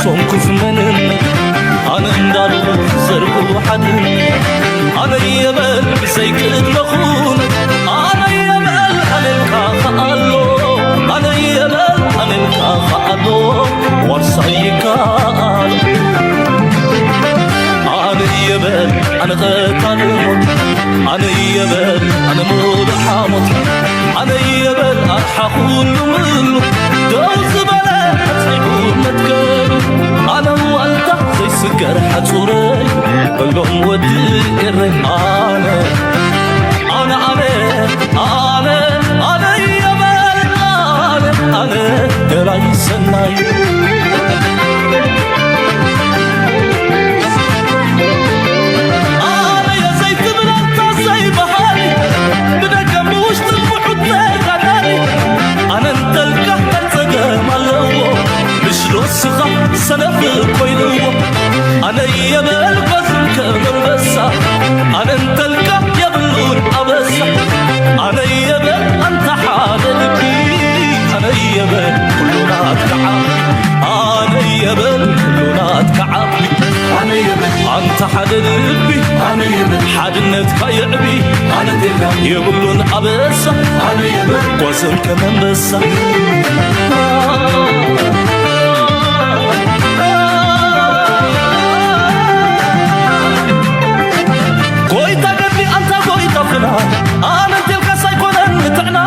ጾምኩስ መንነት ኣነ እንዳሉ ዘርጉ ሓድነት ኣነ የበል ብዘይክእለኹን ኣነ የበል ኣነልካ ከኣሎ ኣነ የበል ኣነልካ ከኣሎ ዋርሳይ ይከኣል ኣነ የበል ኣነ ቀታሊ ሞት ኣነ የበል ኣነ ሙሉእ ሓሞት ኣነ የበል ኣርሓ ኩሉ ምሉ ደው ዝበለ ኣጽኒዑ መትከሉ ኣነ ዋልታ ዘይስገር ሓጹረይ በሎም ወዲ ኤረይ ኣነ ኣነ ኣነ ኣነ ኣነ የበል ኣነ ኣነ ደላይ ሰናይ ኣነ የዘይትብል ኣንታ ዘይበሃል ብደገ ብውሽጢ ብሑት ተጋዳሊ ኣነ እንተልካ እንታይ ጸገም ኣለዎ ምሽ ዶ ስኻ ሰነፍ ኮይንዎ ኣነ የበል ጓዝም ከም ኣንበሳ ኣነ እንተልካ የብሉን ኣበሳ ኣነ የበል ኣንታ ሓደ ልቢ ኣነ የበል ኩሉ ናትካ ዓቢ ኣነ የበል ኩሉ ናትካ ዓቢ ኣነ የበል ኣንታ ሓደ ልቢ ኣነ የበል ሓድነትካ የዕቢ ኣነ እንተልካ የብሉን ኣበሳ ኣነ የበል ጓዝም ከም ኣንበሳ ጎይታ ገድሊ ኣንታ ጎይታ ፍና ኣነ እንተልካስ ኣይኮነን ንጥዕና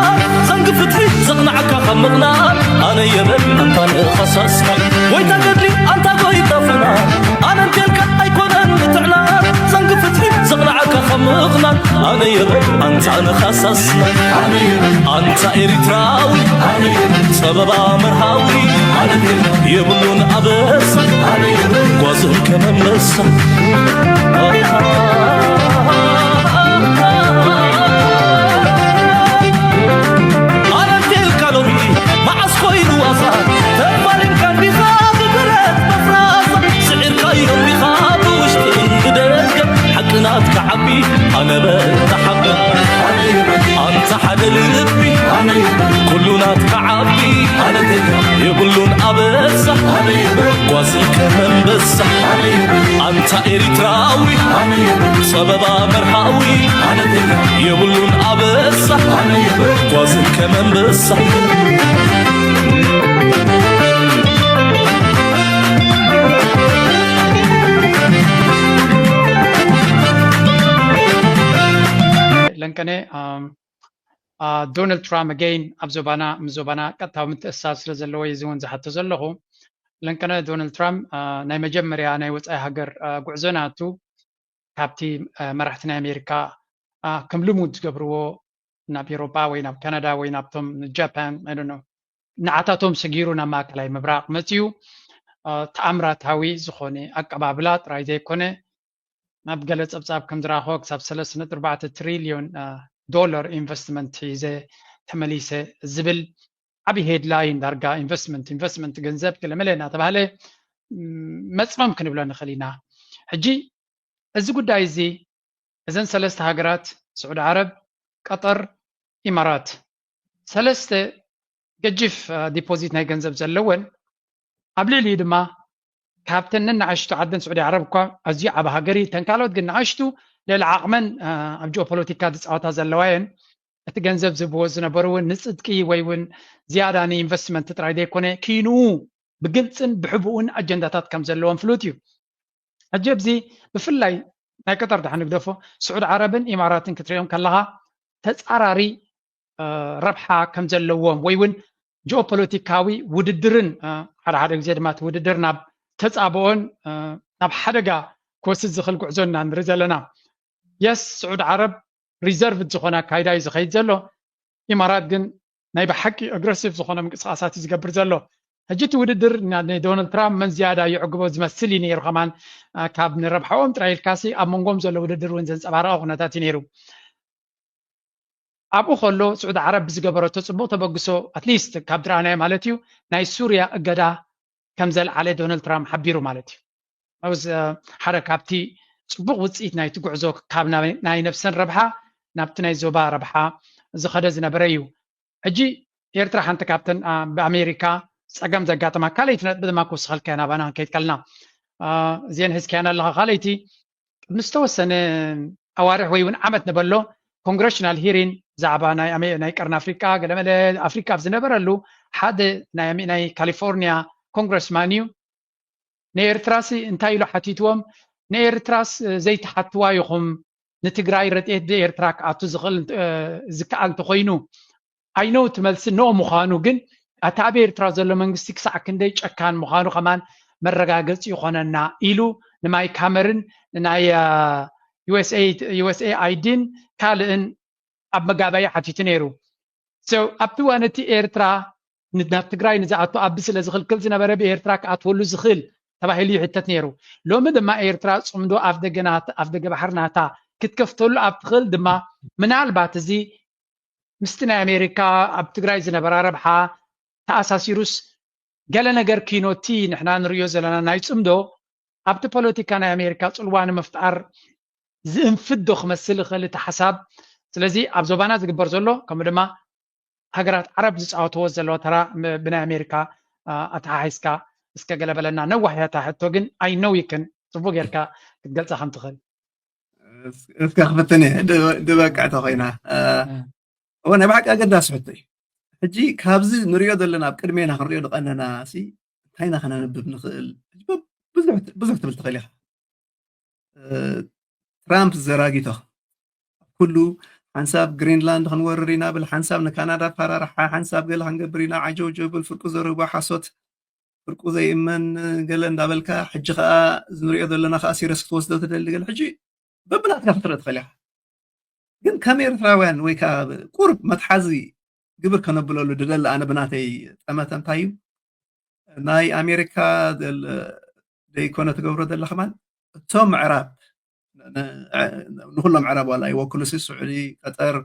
ዘንጊ ፍትሒ ዘቕናዕካ ካብ ምቕናዕ ኣነ የበል ኣንታ ንኸሳስና ጎይታ ገድሊ ኣንታ ጎይታ ፍና ኣነ እንተልካ ኣይኮነን ንጥዕና ዘንጊ ፍትሒ ዘቕናዕካ ካብ ምቕናዕ ኣነ የበል ኣንታ ንኸሳስና ኣነ የበል ኣንታ ኤሪትራዊ ኣነ የበል ጸበባ መርሃዊ ኣነ የበል የብሉን ኣበሳ ኣነ የበል ጓዝም ከም ኣንበሳ ኣነ እንተልካ ሎሚ መዓስ ኮይኑ ዋዛ ተፋሊምካ እንዲኻ ብብረት መፍራሳ ስዒርካዮ እንዲኻ ብውሽጥን ብደገ ሓቂ ናትካ ዓቢ ኣነ በል ተሓበን ኣንታ ሓደ ልቢ ኩሉ ናትካ ዓቢ የብሉን ኣበሳ ጓዝን ከም ኣንበሳ ኣንታ ኤሪትራዊ ጸበባ መርሃዊ የብሉን ኣበሳ ጓዝን ከም ኣንበሳ ለንቀነ ዶናልድ ትራምፕ ኣገይን ኣብ ዞባና ምስ ዞባና ቀጥታዊ ምትእስሳር ስለ ዘለዎ እዩ እዚ እውን ዝሓቶ ዘለኹ። ለንቀነ ዶናልድ ትራምፕ ናይ መጀመርያ ናይ ወፃኢ ሃገር ጉዕዞ ናቱ ካብቲ መራሕቲ ናይ ኣሜሪካ ከም ልሙድ ዝገብርዎ ናብ ኤሮጳ ወይ ናብ ካናዳ ወይ ናብቶም ንጃፓን ንዓታቶም ሰጊሩ ናብ ማእከላይ ምብራቕ መፂኡ ተኣምራታዊ ዝኾነ ኣቀባብላ ጥራይ ዘይኮነ ናብ ገለ ጸብጻብ ከም ዝረኣኽዎ ክሳብ ሰለስተ ነጥቢ ኣርባዕተ ትሪልዮን ዶላር ኢንቨስትመንት ሒዘ ተመሊሰ ዝብል ዓብዪ ሄድላይን ዳርጋ ኢንቨስትመንት ኢንቨስትመንት ገንዘብ ገለመለ እናተባህለ መጽመም ክንብሎ ንኽእል ኢና። ሕጂ እዚ ጉዳይ እዚ እዘን ሰለስተ ሃገራት ስዑዲ ዓረብ፣ ቀጠር፣ ኢማራት ሰለስተ ገጅፍ ዲፖዚት ናይ ገንዘብ ዘለወን ኣብ ልዕሊኡ ድማ ካብተን ነናእሽቱ ዓደን ስዑዲ ዓረብ እኳ ኣዝዩ ዓቢ ሃገር እዩ። እተን ካልኦት ግን ንኣሽቱ ልዕሊ ዓቕመን ኣብ ጂኦፖለቲካ ዝፃወታ ዘለዋ እየን። እቲ ገንዘብ ዝህብዎ ዝነበሩ እውን ንፅድቂ ወይ እውን ዝያዳ ንኢንቨስትመንት ጥራይ ዘይኮነ ክይንኡ ብግልፅን ብሕቡእን ኣጀንዳታት ከም ዘለዎም ፍሉጥ እዩ። ሕጂ ኣብዚ ብፍላይ ናይ ቀጠር ድሓን ንግደፎ ስዑድ ዓረብን ኢማራትን ክትሪኦም ከለኻ ተፃራሪ ረብሓ ከም ዘለዎም ወይ እውን ጂኦፖለቲካዊ ውድድርን ሓደ ሓደ ግዜ ድማ እቲ ውድድር ናብ ተፃብኦን ናብ ሓደጋ ክወስድ ዝኽእል ጉዕዞ ኢና ንርኢ ዘለና። የስ ስዑድ ዓረብ ሪዘርቭድ ዝኾነ ኣካይዳ እዩ ዝኸይድ ዘሎ። ኢማራት ግን ናይ ብሓቂ ኣግረሲቭ ዝኾነ ምንቅስቃሳት እዩ ዝገብር ዘሎ። ሕጂ እቲ ውድድር ንዶናልድ ትራምፕ መን ዝያዳ ይዕግቦ ዝመስል እዩ ነይሩ። ከማን ካብ ንረብሓኦም ጥራይ ኢልካሲ ኣብ መንጎም ዘሎ ውድድር እውን ዘንፀባረቐ ኩነታት እዩ ነይሩ። ኣብኡ ከሎ ስዑዲ ዓረብ ብዝገበረቶ ፅቡቕ ተበግሶ ኣትሊስት ካብ ዝረኣናዮ ማለት እዩ ናይ ሱርያ እገዳ ከም ዘልዓለ ዶናልድ ትራምፕ ሓቢሩ ማለት እዩ። ኣውዝ ሓደ ካብቲ ፅቡቕ ውፅኢት ናይቲ ጉዕዞ ካብ ናይ ነብሰን ረብሓ ናብቲ ናይ ዞባ ረብሓ ዝኸደ ዝነበረ እዩ። ሕጂ ኤርትራ ሓንቲ ካብተን ብኣሜሪካ ፀገም ዘጋጥማ። ካልኣይቲ ነጥቢ ድማ ክውስኸልካ ናባና ክንከይድ ከለና፣ እዚአን ሒዝካየን ኣለኻ። ካልኣይቲ፣ ቅድሚ ዝተወሰነ ኣዋርሕ ወይ እውን ዓመት ንበሎ ኮንግረሽናል ሂሪን ብዛዕባ ናይ ቀርኒ ኣፍሪቃ፣ ገለመለ ኣፍሪቃ ኣብ ዝነበረሉ፣ ሓደ ናይ ካሊፎርኒያ ኮንግረስማን እዩ፣ ንኤርትራሲ እንታይ ኢሉ ሓቲትዎም? ንኤርትራስ ዘይትሓትዋ ኢኹም? ንትግራይ ረድኤት ዶ ኤርትራ ክኣቱ ዝኽእል ዝከኣል እንተኾይኑ? I know እቲ መልሲ no ምዃኑ፣ ግን ኣቲ ኣብ ኤርትራ ዘሎ መንግስቲ ክሳዕ ክንደይ ጨካን ምዃኑ ከማን መረጋገፂ ይኾነና ኢሉ ንማይክ ሃመርን ንናይ USA ኣይዲን ካልእን ኣብ መጋባእያ ሓቲቱ ነይሩ። ኣብቲ እዋን እቲ ኤርትራ ናብ ትግራይ ንዝኣቱ ኣቢ ስለ ዝኽልክል ዝነበረ ብኤርትራ ክኣትወሉ ዝኽእል ተባሂሉ ይሕተት ነይሩ። ሎሚ ድማ ኤርትራ ፅምዶ ኣፍ ደገ ባሕሪ ናታ ክትከፍተሉ ኣብ ትኽእል ድማ ምናልባት እዚ ምስቲ ናይ ኣሜሪካ ኣብ ትግራይ ዝነበራ ረብሓ ተኣሳሲሩስ ገለ ነገር ኪኖቲ ንሕና ንርእዮ ዘለና ናይ ፅምዶ ኣብቲ ፖለቲካ ናይ ኣሜሪካ ፅልዋ ንምፍጣር ዝእንፍት ዶ ክመስል ይኽእል እቲ ሓሳብ? ስለዚ ኣብ ዞባና ዝግበር ዘሎ ከምኡ ድማ ሃገራት ዓረብ ዝፃወትዎ ዘለዎ ተራ ብናይ ኣሜሪካ ኣተሓሒዝካ እስከ ገለ በለና። ነዋሕ እያ እታ ሕቶ ግን I know you can ፅቡቅ ጌርካ ክትገልፃ ከም ትኽእል። እስከ ክፍትን እየ ድበቅዕ ተኮይና። እወ ናይ ብሓቂ ኣገዳሲ ሕቶ እዩ። ሕጂ ካብዚ ንሪኦ ዘለና ኣብ ቅድሜና ክንሪኦ ዝቀነና ሲ እንታይ ኢና ከነንብብ ንኽእል? ብዙሕ ትብል ትኽእል ኢኻ። ትራምፕ ዘራጊቶ ኩሉ ሓንሳብ ግሪንላንድ ክንወርር ኢና ብል፣ ሓንሳብ ንካናዳ ፋራርሓ፣ ሓንሳብ ገለ ክንገብር ኢና ዓጀውጀው ብል፣ ፍርቁ ዘረባ ሓሶት፣ ፍርቁ ዘይእመን ገለ እንዳበልካ፣ ሕጂ ከዓ እዚ ንሪኦ ዘለና ከዓ ሲረስ ክትወስዶ ትደሊ ገለ ሕጂ በብናትካ ክትርኢ ትኽእል ኢኻ። ግን ከም ኤርትራውያን ወይ ከዓ ቁርብ መትሓዚ ግብር ከነብለሉ ድደሊ ኣነ ብናተይ ጠመተ እንታይ እዩ ናይ ኣሜሪካ ዘይኮነ ትገብሮ ዘላ ከማን እቶም ምዕራብ ንኩሎም ምዕራብ ዋላ ይወክሉ ሲ ስዑዲ፣ ቀጠር፣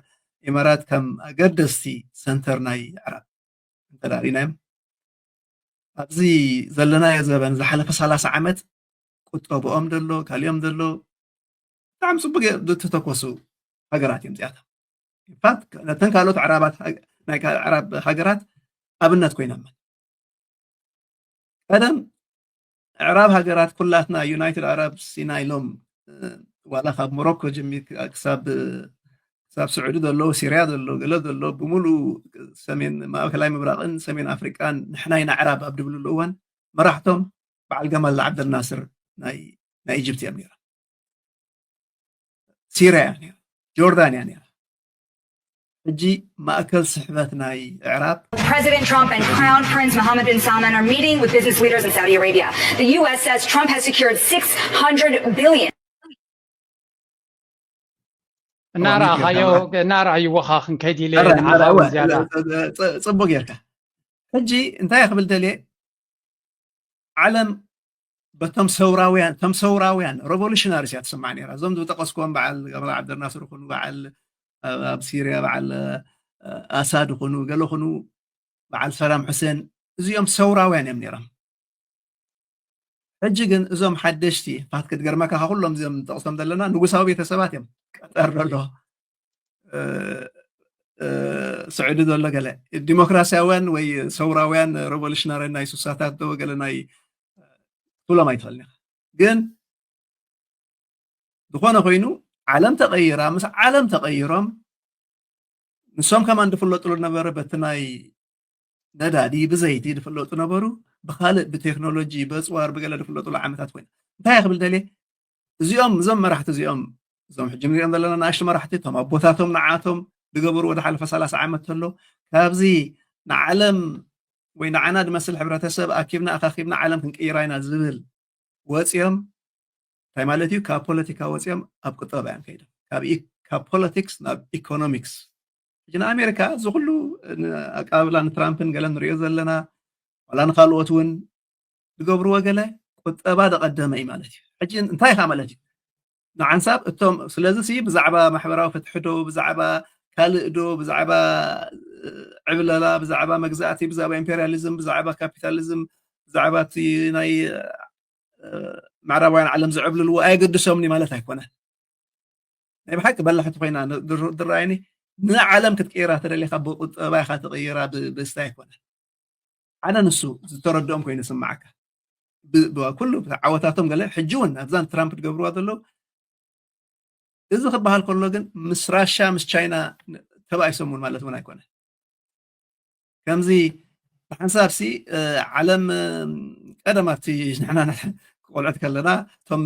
ኢማራት ከም ኣገደስቲ ሰንተር ናይ ምዕራብ እንተዳሪናዮም ኣብዚ ዘለናዮ ዘበን ዝሓለፈ ሰላሳ ዓመት ቁጠብኦም ደሎ ካሊኦም ደሎ ብጣዕሚ ፅቡቅ ዝተተኮሱ ሃገራት እዮም እዚኣቶም። ኢንፋክት ነተን ካልኦት ዕራባት ናይ ዕራብ ሃገራት ኣብነት ኮይኖም ቀደም ዕራብ ሃገራት ኩላትና ዩናይትድ ዓረብ ሲና ኢሎም ዋላ ካብ ሞሮኮ ጀሚር ክሳብ ክሳብ ስዑዲ ዘሎ ሲርያ ዘሎ ገለ ዘሎ ብምሉኡ ሰሜን ማእከላይ ምብራቕን ሰሜን ኣፍሪቃን ንሕና ኢና ዕራብ ኣብ ድብልሉ እዋን መራሕቶም በዓል ገማል ዓብደልናስር ናይ ናይ ኢጅፕት እዮም ነይሮም። ሲርያ እያ ነይራ፣ ጆርዳን እያ ነይራ። ሕጂ ማእከል ስሕበት ናይ ዕራብ President Trump and Crown Prince Mohammed bin Salman are meeting with business leaders in Saudi Arabia. The U S says Trump has secured six hundred billion. እናረኣኻዮ እናረኣይዎ ኸዓ ክንከይድ ኢለ ንዓኻ እውን ዝያዳ ፅቡቅ ጌርካ። ሕጂ እንታይ ክብል ደልየ ዓለም በቶም ሰውራውያን ቶም ሰውራውያን ሬቮሉሽናሪስ እያ ትስማዕ ነይራ። እዞም ዝጠቀስኩዎም በዓል ገማል ዓብደልናስር ይኹኑ በዓል ኣብ ሲርያ በዓል ኣሳድ ይኹኑ ገለ ይኹኑ በዓል ሰዳም ሑሴን እዚኦም ሰውራውያን እዮም ነይሮም። ሕጂ ግን እዞም ሓደሽቲ ፋት ክትገርመካ ካብ ኩሎም እዚኦም ንጠቅሶም ዘለና ንጉሳዊ ቤተሰባት እዮም። ቀጠር ዘሎ ስዑዲ ዘሎ ገለ ዲሞክራሲያውያን ወይ ሰውራውያን ሬቮሉሽናርያን ናይ ሱሳታት ዶ ገለ ናይ ትብሎም ኣይትኽእልን ኢኻ። ግን ዝኾነ ኮይኑ ዓለም ተቐይራ ምስ ዓለም ተቐይሮም ንሶም ከማን ዝፍለጥሉ ነበረ በቲ ናይ ነዳዲ ብዘይቲ ዝፍለጡ ነበሩ። ብካልእ ብቴክኖሎጂ በፅዋር ብገለ ዝፍለጥሉ ዓመታት ኮይኑ እንታይ ክብል ደልየ እዚኦም እዞም መራሕቲ እዚኦም እዞም ሕጂ ንሪኦም ዘለና ንኣሽቱ መራሕቲ እቶም ኣቦታቶም ንዓቶም ዝገበርዎ ዝሓለፈ ሰላሳ ዓመት ተሎ ካብዚ ንዓለም ወይ ንዓና ዝመስል ሕብረተሰብ ኣኪብና ኣኻኪብና ዓለም ክንቅይራ ኢና ዝብል ወፂኦም እንታይ ማለት እዩ? ካብ ፖለቲካ ወፂኦም ኣብ ቁጠባ እዮም ከይዶም ካብ ፖለቲክስ ናብ ኢኮኖሚክስ። ሕጂ ንኣሜሪካ እዚ ኩሉ ኣቀባብላ ንትራምፕን ገለን ንሪኦ ዘለና ዋላ ንካልኦት እውን ዝገብርዎ ገለ ቁጠባ ዝቐደመ እዩ ማለት እዩ። ሕጂ እንታይ ኢኻ ማለት እዩ ንሓንሳብ እቶም ስለዚ ሲ ብዛዕባ ማሕበራዊ ፍትሒ ዶ ብዛዕባ ካልእ ዶ ብዛዕባ ዕብለላ ብዛዕባ መግዛእቲ ብዛዕባ ኢምፔሪያሊዝም ብዛዕባ ካፒታሊዝም ብዛዕባ እቲ ናይ ምዕራባውያን ዓለም ዝዕብልልዎ ኣየገድሶምኒ ማለት ኣይኮነን። ናይ ብሓቂ በላሕቲ ኮይና ዝረኣየኒ ንዓለም ክትቅይራ ተደሊካ ብቁጠባ ኢካ ትቅይራ ብስታይ ኣይኮነን። ሓደ ንሱ ዝተረድኦም ኮይኑ ይስምዓካ። ብ- ብ- ኩሉ ዓወታቶም ገለ ሕጂ እውን ኣብዛን ትራምፕ ትገብርዋ ዘለዉ። እዚ ክበሃል ከሎ ግን ምስ ራሻ ምስ ቻይና ተባኢሶም እውን ማለት እውን ኣይኮነ። ከምዚ ብሓንሳብ ሲ ዓለም ቀደም ኣብቲ ንሕና ቆልዑት ከለና እቶም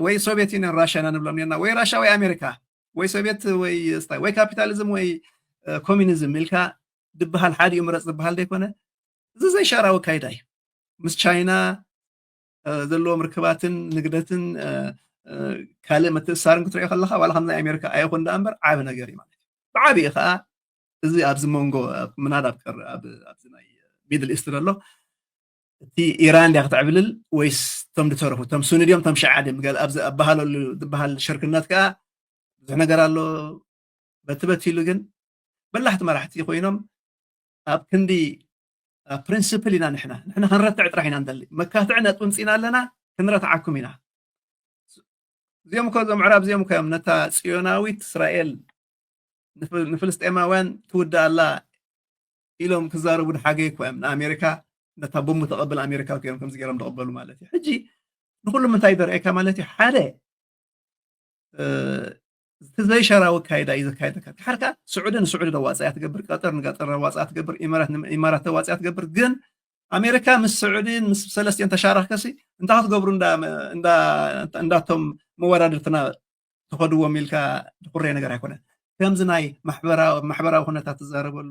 ወይ ሶቪየት ዩኒየን ራሻ ኢና ንብሎም ኔርና፣ ወይ ራሻ ወይ ኣሜሪካ፣ ወይ ሶቪየት ወይ ስታይ ወይ ካፒታሊዝም ወይ ኮሚኒዝም ኢልካ ድበሃል ሓዲኡ ምረፅ ዝበሃል ዘይኮነ፣ እዚ ዘይሻራዊ ኣካይዳ እዩ። ምስ ቻይና ዘለዎም ርክባትን ንግደትን ካልእ ምትእሳርን ክትሪኦ ከለካ ዋላ ከምዚ ኣሜሪካ ኣይኹን ደኣ እምበር ዓቢ ነገር እዩ ማለት እዩ። ብዓቢኡ ከዓ እዚ ኣብዚ መንጎ ምናዳ ኣብዚ ናይ ሚድል ኢስት ዘሎ እቲ ኢራን ድያ ክትዕብልል ወይስ እቶም ዝተረፉ እቶም ሱኒ ድዮም እቶም ሽዓ ድዮም ኣብዚ ኣባሃለሉ ዝበሃል ሽርክነት ከዓ ብዙሕ ነገር ኣሎ። በቲ በቲ ኢሉ ግን በላሕቲ መራሕቲ ኮይኖም ኣብ ክንዲ ፕሪንስፕል ኢና ንሕና ንሕና ክንረትዕ ጥራሕ ኢና ንደሊ። መካትዒ ነጥቢ ምፅኢና ኣለና፣ ክንረትዓኩም ኢና። እዚኦም እኮ እዞም ምዕራብ እዚኦም እኮ እዮም ነታ ፅዮናዊት እስራኤል ንፍልስጤማውያን ትውድእ ኣላ ኢሎም ክዛረቡ ድሓገ እኮ እዮም ንኣሜሪካ ነታ ቦምብ ተቐብል ኣሜሪካ እዮም ከምዚ ገይሮም ተቐበሉ ማለት እዩ። ሕጂ ንኩሉ ምንታይ ደርእየካ ማለት እዩ። ሓደ እቲ ዘይሸራዊ ኣካይዳ እዩ ዘካየደካ። ድሓር ከዓ ስዑዲ ንስዑዲ ደዋፅያ ትገብር፣ ቀጠር ንቀጠር ደዋፅያ ትገብር፣ ኢማራት ተዋፅያ ትገብር። ግን ኣሜሪካ ምስ ስዑዲን ምስ ሰለስቲኦን ተሻረኽከሲ እንታይ ክትገብሩ እንዳቶም መወዳድርትና ትኸድዎም ኢልካ ድኩረይ ነገር ኣይኮነን። ከምዚ ናይ ማሕበራዊ ኩነታት ትዛረበሉ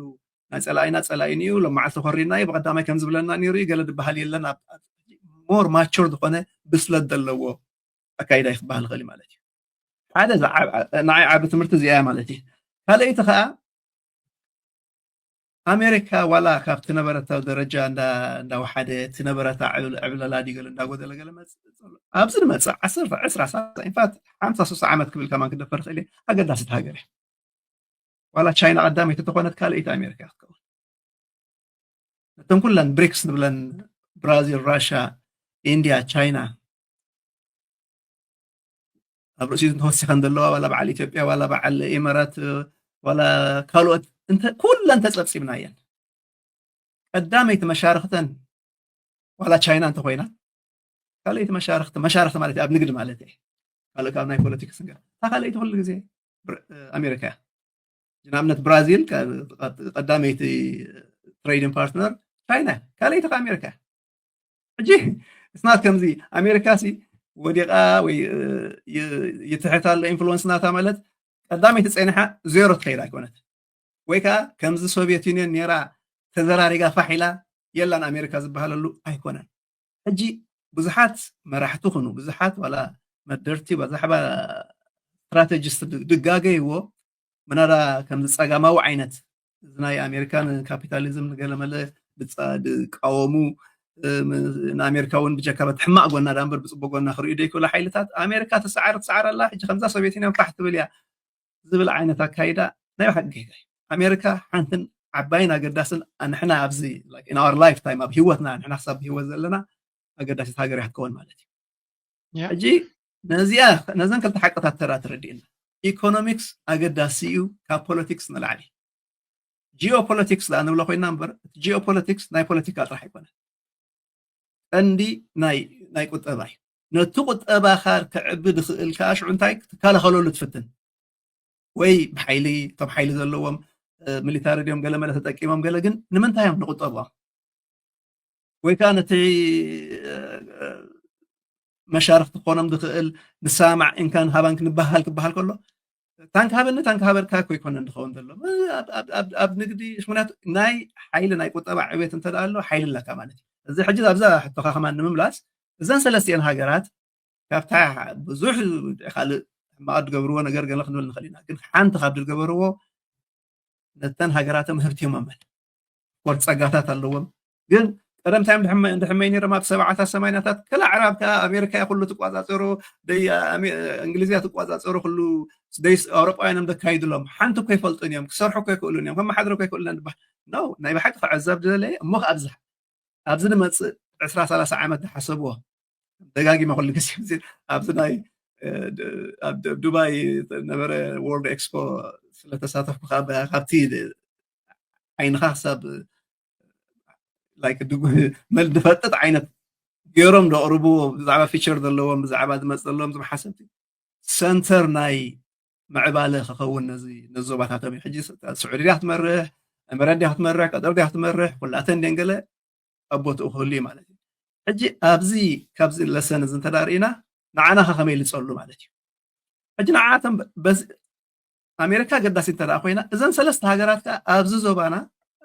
ናይ ፀላኢና ፀላኢን እዩ፣ ሎም መዓልቲ ኮሪና እዩ፣ ብቐዳማይ ከም ዝብለና ነይሩ እዩ፣ ገለ ዝበሃል የለን። ሞር ማቹር ዝኾነ ብስለት ዘለዎ ኣካይዳ እዩ ክበሃል ይኽእል ማለት እዩ። ሓደ ንዓይ ዓቢ ትምህርቲ እዚኣ ማለት እዩ። ካልኣይቲ ከዓ ኣሜሪካ ዋላ ካብ ትነበረታ ደረጃ እንዳወሓደ ትነበረታ ዕብለላ ዲገል እንዳጎደለ ገለ መፅእ ኣብዚ ዝመፅእ ዓሰርተ ዕስራ ኢንፋት ሓምሳ ሶስተ ዓመት ክብል ከማን ክደፈር ክእል ኣገዳሲት ሃገር እያ። ዋላ ቻይና ቀዳመይቲ ተኾነት ካልኣይቲ ኣሜሪካ ክትከውን ነተን ኩለን ብሪክስ ንብለን ብራዚል፣ ራሻ፣ ኢንድያ፣ ቻይና ኣብ ርእሲኡ ተወሲኸን ዘለዋ ዋላ በዓል ኢትዮጵያ ዋላ በዓል ኢመራት ዋላ ካልኦት ኩለን ተፀብፂብና እየን። ቀዳመይቲ መሻርክተን ዋላ ቻይና እንተኮይና ካልኣይቲ መሻርክቲ መሻርክቲ ማለት ኣብ ንግዲ ማለት እየ ካልእ ካብ ናይ ፖለቲክስ ንገር እታ ካልኣይቲ ኩሉ ግዜ ኣሜሪካ እያ። ንኣብነት ብራዚል ቀዳመይቲ ትሬዲንግ ፓርትነር ቻይና ካልኣይቲ ከ ኣሜሪካ። ሕጂ እስናት ከምዚ ኣሜሪካ ሲ ወዲቃ ወይ ይትሕት ኣሎ ኢንፍሉወንስ ናታ ማለት ቀዳመይቲ ፀኒሓ ዜሮ ትኸይድ ኣይኮነት ወይ ከዓ ከምዚ ሶቪየት ዩኒየን ነራ ተዘራሪጋ ፋሕ ኢላ የላን ኣሜሪካ ዝበሃለሉ ኣይኮነን። ሕጂ ብዙሓት መራሕቲ ኩኑ ብዙሓት ዋላ መደርቲ ብዛዕባ ስትራቴጂስት ድጋገይዎ ምናዳ ከምዚ ፀጋማዊ ዓይነት እዚ ናይ ኣሜሪካን ካፒታሊዝም ንገለመለ ድቃወሙ ንኣሜሪካ እውን ብጀካ በት ሕማቅ ጎና ዳ እምበር ብፅቡቅ ጎና ክርእዩ ደይክእሉ ሓይልታት ኣሜሪካ ትሰዓር ትሰዓር ኣላ። ሕጂ ከምዛ ሶቪየት ዩኒየን ፋሕ ትብል እያ ዝብል ዓይነት ኣካይዳ ናይ ብሓቂ ጌጋ እዩ። ኣሜሪካ ሓንትን ዓባይን ኣገዳስን ንሕና ኣብዚ in our lifetime ኣብ ህይወትና ንሕና ክሳብ ብህይወት ዘለና ኣገዳሲት ሃገር እያ ክትከውን ማለት እዩ። ሕጂ ነዚኣ ነዘን ክልተ ሓቅታት ተራ ተረዲእና ኢኮኖሚክስ ኣገዳሲ እዩ ካብ ፖለቲክስ ንላዕሊ። ጂኦፖለቲክስ ደኣ ንብሎ ኮይና እምበር እቲ ጂኦፖለቲክስ ናይ ፖለቲካ ጥራሕ ኣይኮነን። ቀንዲ ናይ ናይ ቁጠባ እዩ። ነቲ ቁጠባኻ ክዕቢ ድኽእል ከዓ ሽዑ እንታይ ክትከላኸለሉ ትፍትን ወይ ብሓይሊ እቶም ሓይሊ ዘለዎም ሚሊታሪ ድዮም ገለ መለ ተጠቂሞም ገለ ግን ንምንታይ እዮም ንቁጠቦም ወይ ከዓ ነቲ መሻርክቲ ክኾኖም ዝኽእል ንሰማማዕ እንካን ሃባን ክንበሃል ክበሃል ከሎ ታንክ ሃበኒ ታንክ ሃበልካ እኮ ይኮነን ዝኸውን ዘሎ ኣብ ንግዲ ምክንያቱ ናይ ሓይሊ ናይ ቁጠባ ዕቤት እንተ ኣሎ ሓይሊ ኣለካ ማለት እዩ። እዚ ሕጂ ኣብዛ ሕቶኻ ከማን ንምምላስ እዘን ሰለስቲአን ሃገራት ካብታ ብዙሕ ካልእ ሕማቕ ዝገብርዎ ነገር ገለ ክንብል ንኽእል ኢና ግን ሓንቲ ካብ ዝገበርዎ ነተን ሃገራቶም ህብቲሞመን ኮርስ ጸጋታት ኣለዎም ግን ቀደም ታይም ድሕመይ ነሮም ኣብ ሰብዓታት ሰማንያታት ከላ ዕራብ ከዓ ኣሜሪካ ኩሉ ትቋፃፀሮ እንግሊዝያ ትቋፃፀሮ ኩሉ ደይስ ኣውሮጳውያን እዮም ዘካይድሎም ሓንቲ እኮ ይፈልጡን እዮም ክሰርሑ እኮ ይክእሉን እዮም ከመሓድረ እኮ ይክእሉን ድባል ነው ናይ ብሓቂ ክዕዘብ ዝደለየ እሞ ኣብዝሕ ኣብዚ ንመፅእ ዕስራ ሰላሳ ዓመት ዝሓሰብዎ ደጋጊመ ኩሉ ግዜ ኣብዚ ናይ ኣብ ዱባይ ነበረ ወርልድ ኤክስፖ ስለተሳተፍኩ ካብቲ ዓይንኻ ክሳብ like ድጉ- መል ድፈጥጥ ዓይነት ገይሮም ደቕርብዎ ብዛዕባ ፊቸር ዘለዎም ብዛዕባ ዝመፅ ዘለዎም ዝመሓሰብቲ ሰንተር ናይ ምዕባለ ክኸውን ነዚ ነዚ ዞባታቶም እዩ። ሕጂ ስዑዲ ድያ ክትመርሕ፣ ኤምሬት ድያ ክትመርሕ፣ ቀጠር ድያ ክትመርሕ፣ ኩላተን ድየን ገለ ኣብ ቦትኡ ክህሉ እዩ ማለት እዩ። ሕጂ ኣብዚ ካብዚ ለሰን እዚ እንተዳ ርኢና ንዓና ከ ከመይ ልፀሉ ማለት እዩ። ሕጂ ንዓቶም በዚ ኣሜሪካ ኣገዳሲ እንተ ኮይና እዘን ሰለስተ ሃገራት ከዓ ኣብዚ ዞባና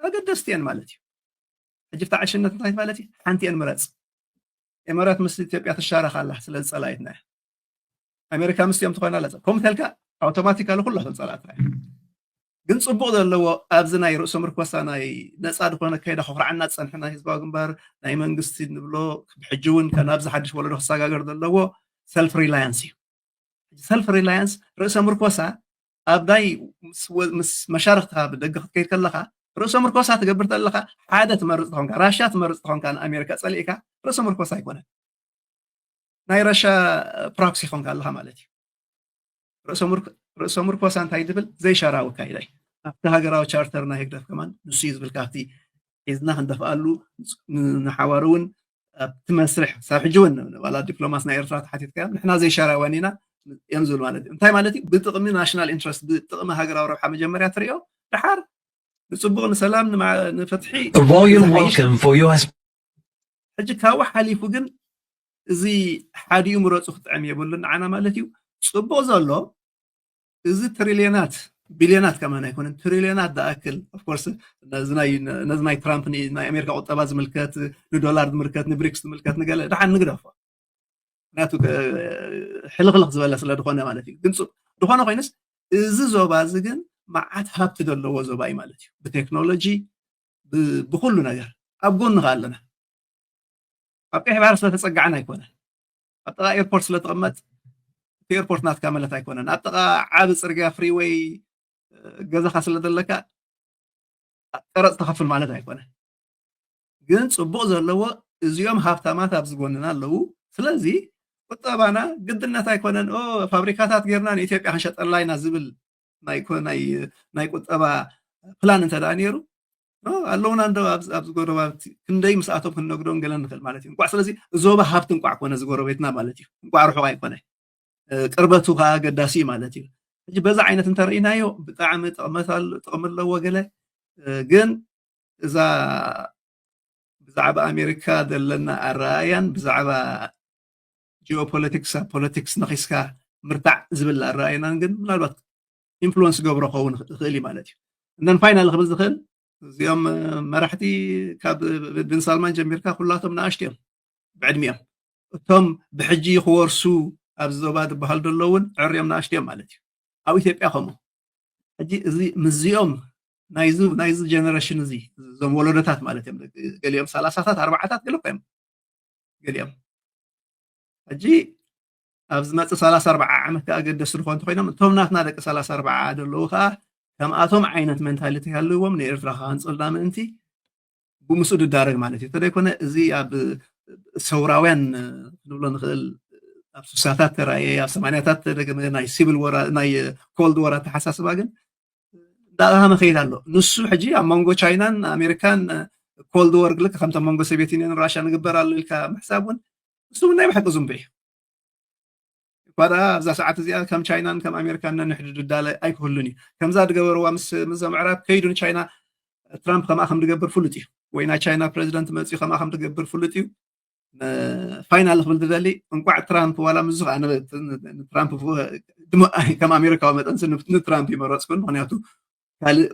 ኣገደስቲ እየን ማለት እዩ። ሕጂ ብታዕሽነት እንታይ ማለት እዩ? ሓንቲ እየን ምረፅ። ኤመራት ምስ ኢትዮጵያ ትሻረኽ ኣላ ስለ ዝፀላኢትና እያ። ኣሜሪካ ምስቲኦም ትኾይና ኣላ ከምኡ ተልካ ኣውቶማቲካሊ ኩላቶም ፀላእትና እዮም። ግን ፅቡቕ ዘለዎ ኣብዚ ናይ ርእሶ ምርኮሳ ናይ ነፃ ዝኾነ ከይዳ ከኹርዓና ዝፀንሐ ናይ ህዝባዊ ግንባር ናይ መንግስቲ ንብሎ ብሕጂ እውን ናብዚ ሓድሽ ወለዶ ክሰጋገር ዘለዎ ሰልፍ ሪላያንስ እዩ። ሰልፍ ሪላያንስ ርእሰ ምርኮሳ ኣብ ናይ ምስ ወ- ምስ መሻርክትኻ ብደገ ክትከይድ ከለኻ ርእሰ ምርኮሳ ትገብር ከለኻ ሓደ ትመርፅ ትኾንካ ራሻ ትመርፅ ትኾንካ ንኣሜሪካ ፀሊእካ ርእሰ ምርኮሳ ኣይኮነን። ናይ ራሻ ፕሮክሲ ይኾንካ ኣለኻ ማለት እዩ። ርእሰ ምርኮ- ርእሰ ምርኮሳ እንታይ ዝብል ዘይሻራዊ ኣካይዳ እዩ። ኣብቲ ሃገራዊ ቻርተር ናይ ህግደፍ ከማን ንሱ እዩ ዝብል ካብቲ ሒዝና ክንደፍኣሉ ንሓዋሩ እውን ኣብቲ መስርሕ ሳብ ሕጂ እውን ዋላ ዲፕሎማስ ናይ ኤርትራ ተሓቲትካ ንሕና ዘይሻራውያን ኢና እዮም ዝብል ማለት እዩ። እንታይ ማለት እዩ? ብጥቕሚ ናሽናል ኢንትረስት ብጥቕሚ ሃገራዊ ረብሓ መጀመርያ ትሪኦ ድሓር ንፅቡቕ ንሰላም ንፍትሒ ሕጂ ካብኡ ሓሊፉ ግን እዚ ሓዲኡ ምረፁ ክጥዕም የብሉን ንዓና ማለት እዩ። ፅቡቕ ዘሎ እዚ ትሪልዮናት ቢልዮናት ከማን ኣይኮነን ትሪልዮናት ዝኣክል ኦፍኮርስ ነዚ ናይ ትራምፕ ናይ ኣሜሪካ ቁጠባ ዝምልከት ንዶላር ዝምልከት ንብሪክስ ዝምልከት ንገለ ድሓን ንግደፎ ናቱ ሕልኽልኽ ዝበለ ስለ ዝኾነ ማለት እዩ። ግን ዝኾነ ኮይኑስ እዚ ዞባ እዚ ግን መዓት ሃብቲ ዘለዎ ዞባ እዩ ማለት እዩ። ብቴክኖሎጂ ብኩሉ ነገር ኣብ ጎንኻ ኣለና። ኣብ ቀይሕ ባሕሪ ስለተፀጋዕና ኣይኮነን። ኣብ ጥቓ ኤርፖርት ስለተቐመጥ እቲ ኤርፖርት ናትካ ማለት ኣይኮነን። ኣብ ጥቓ ዓቢ ፅርግያ ፍሪወይ ገዛኻ ስለ ዘለካ ቀረፅ ተኸፍል ማለት ኣይኮነን። ግን ፅቡቕ ዘለዎ እዚኦም ሃብታማት ኣብዚ ጎንና ኣለዉ። ስለዚ ቁጠባና ግድነት ኣይኮነን ፋብሪካታት ጌርና ንኢትዮጵያ ክንሸጠላ ኢና ዝብል ናይ ቁጠባ ፕላን እንተ ነይሩ ኣለውና እንዶ ኣብዚ ጎረባብቲ ክንደይ ምስኣቶም ክንነግዶም ገለ ንኽእል ማለት እዩ። እንቋዕ ስለዚ ዞባ ሃብቲ እንቋዕ ኮነ ዝጎረቤትና ማለት እዩ። እንቋዕ ርሑቕ ኣይኮነ ቅርበቱ ከዓ ኣገዳሲ እዩ ማለት እዩ። ሕጂ በዛ ዓይነት እንተርኢናዮ ብጣዕሚ ጥቕሚ ኣለዎ ገለ ግን እዛ ብዛዕባ ኣሜሪካ ዘለና ኣረኣያን ብዛዕባ ጂኦፖለቲክስ ኣብ ፖለቲክስ ነኺስካ ምርታዕ ዝብል ኣረኣየናን ግን ምናልባት ኢንፍሉወንስ ገብሮ ክኸውን ይኽእል እዩ ማለት እዩ። እነን ፋይናል ክብል ዝኽእል እዚኦም መራሕቲ ካብ ብን ሳልማን ጀሚርካ ኩላቶም ንኣሽቱ እዮም ብዕድሚኦም። እቶም ብሕጂ ክወርሱ ኣብዚ ዞባ ዝበሃል ዘለውን ዕርዮም ንኣሽቱ እዮም ማለት እዩ። ኣብ ኢትዮጵያ ከምኡ ሕጂ እዚ ምስዚኦም ናይዚ ናይዚ ጀነሬሽን እዚ እዞም ወለዶታት ማለት እዮም። ገሊኦም ሰላሳታት ኣርባዓታት ገለ እዮም ገሊኦም ሕጂ ኣብ ዝመፅእ ሰላሳ ኣርባዓ ዓመት ከዓ ገደስ ዝኾን እንተኮይኖም እቶም ናትና ደቂ ሰላሳ ኣርባዓ ዘለዉ ከዓ ከምኣቶም ዓይነት ሜንታሊቲ ሃልዎም ንኤርትራ ክሃንፁልና ምእንቲ ብምስኡ ድዳረግ ማለት እዩ። እንተደይኮነ እዚ ኣብ ሰውራውያን ክንብሎ ንኽእል ኣብ ስሳታት ተራእየ ኣብ ሰማንያታት ተደገመ ናይ ሲቪል ወራ ናይ ኮልድ ወር ኣተሓሳስባ ግን እንዳቐሃመ ከይድ ኣሎ። ንሱ ሕጂ ኣብ መንጎ ቻይናን ኣሜሪካን ኮልድ ወር ልክ ከምቲ መንጎ ሶቪየት ዩኒየን ራሻ ንግበር ኣሎ ኢልካ ምሕሳብ እውን ንሱ እውን ናይ ብሓቂ ዝንቡ እዩ። እኳ ደኣ ኣብዛ ሰዓት እዚኣ ከም ቻይናን ከም ኣሜሪካን ነንሕድዱ ዳለ ኣይክህሉን እዩ። ከምዛ ዝገበርዋ ምስ ምዞም ኣዕራብ ከይዱ ንቻይና ትራምፕ ከምኣ ከም ዝገብር ፍሉጥ እዩ። ወይ ናይ ቻይና ፕሬዚደንት መፅኡ ከምኣ ከም ዝገብር ፍሉጥ እዩ። ፋይናል ክብል ዝደሊ እንቋዕ ትራምፕ ዋላ ምስ ዝኸዓ ትራምፕ ከም ኣሜሪካዊ መጠን ንትራምፕ ይመረፅኩን ምክንያቱ ካልእ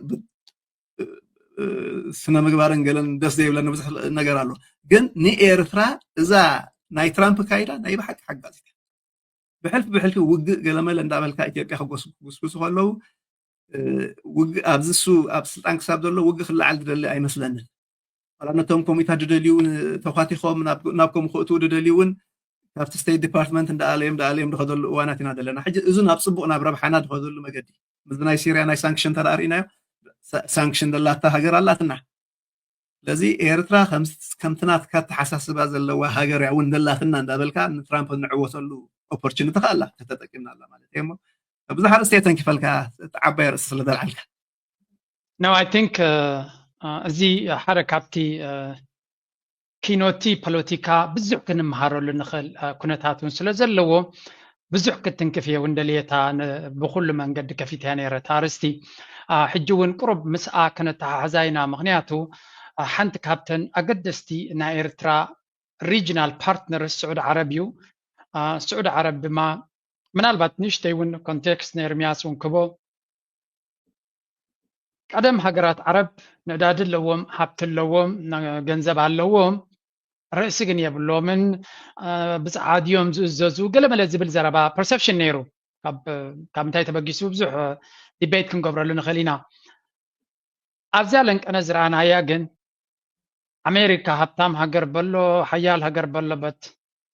ስነ ምግባርን ገለን ደስ ዘይብለኒ ብዙሕ ነገር ኣሎ። ግን ንኤርትራ እዛ ናይ ትራምፕ ካይዳ ናይ ብሓቂ ሓጋዚት ብሕልፊ ብሕልፊ ውግእ ገለመለ እንዳበልካ ኢትዮጵያ ክጎስጉሱ ከለዉ ውግእ ኣብዚ እሱ ኣብ ስልጣን ክሳብ ዘሎ ውግእ ክለዓል ዝደሊ ኣይመስለንን። ዋላ ነቶም ኮሚታት ዝደልዩ ተኳቲኾም ናብ ከምኡ ክእትዉ ዝደልዩ እውን ካብቲ ስቴት ዲፓርትመንት እንዳኣለዮም እንዳኣለዮም ዝኸደሉ እዋናት ኢና ዘለና። ሕጂ እዚ ናብ ፅቡቕ ናብ ረብሓና ዝኸደሉ መገዲ ምስዚ ናይ ሲርያ ናይ ሳንክሽን ተደኣ ርኢናዮ ሳንክሽን ዘላታ ሃገር ኣላትና። ስለዚ ኤርትራ ከምቲ ናትካ ኣተሓሳስባ ዘለዋ ሃገር እውን ዘላትና እንዳበልካ ንትራምፕ ንዕወተሉ ኦፖርቹኒቲ ከኣላ ተተጠቂምናላ ማለት እየ። ብዙሕ ኣርእስቲ እየ ተንኪፈልካ ዓባይ ኣርእስቲ ስለ ዘልዓልካ። No, I think እዚ ሓደ ካብቲ ኪኖቲ ፖለቲካ ብዙሕ ክንመሃረሉ ንኽእል ኩነታት እውን ስለ ዘለዎ ብዙሕ ክትንክፍ እየ እውን ደልየታ ብኩሉ መንገዲ ከፊትያ ነይረ ታርስቲ። ሕጂ እውን ቅሩብ ምስኣ ክነተሓሕዛ ኢና። ምክንያቱ ሓንቲ ካብተን ኣገደስቲ ናይ ኤርትራ ሪጅናል ፓርትነርስ ስዑድ ዓረብ እዩ። ስዑድ ዓረብ ድማ ምናልባት ንእሽተይ እውን ኮንቴክስት ንኤርሚያስ እውን ክቦ ቀደም ሃገራት ዓረብ ነዳዲ ኣለዎም፣ ሃብቲ ኣለዎም፣ ገንዘብ ኣለዎም፣ ርእሲ ግን የብሎምን። ብፀዓድ እዮም ዝእዘዙ ገለመለ ዝብል ዘረባ ፐርሰፕሽን ነይሩ። ካብ ምንታይ ተበጊሱ ብዙሕ ዲቤት ክንገብረሉ ንኽእል ኢና። ኣብዚኣ ለንቀነ ዝረኣናያ ግን ኣሜሪካ ሃብታም ሃገር በሎ ሓያል ሃገር በሎበት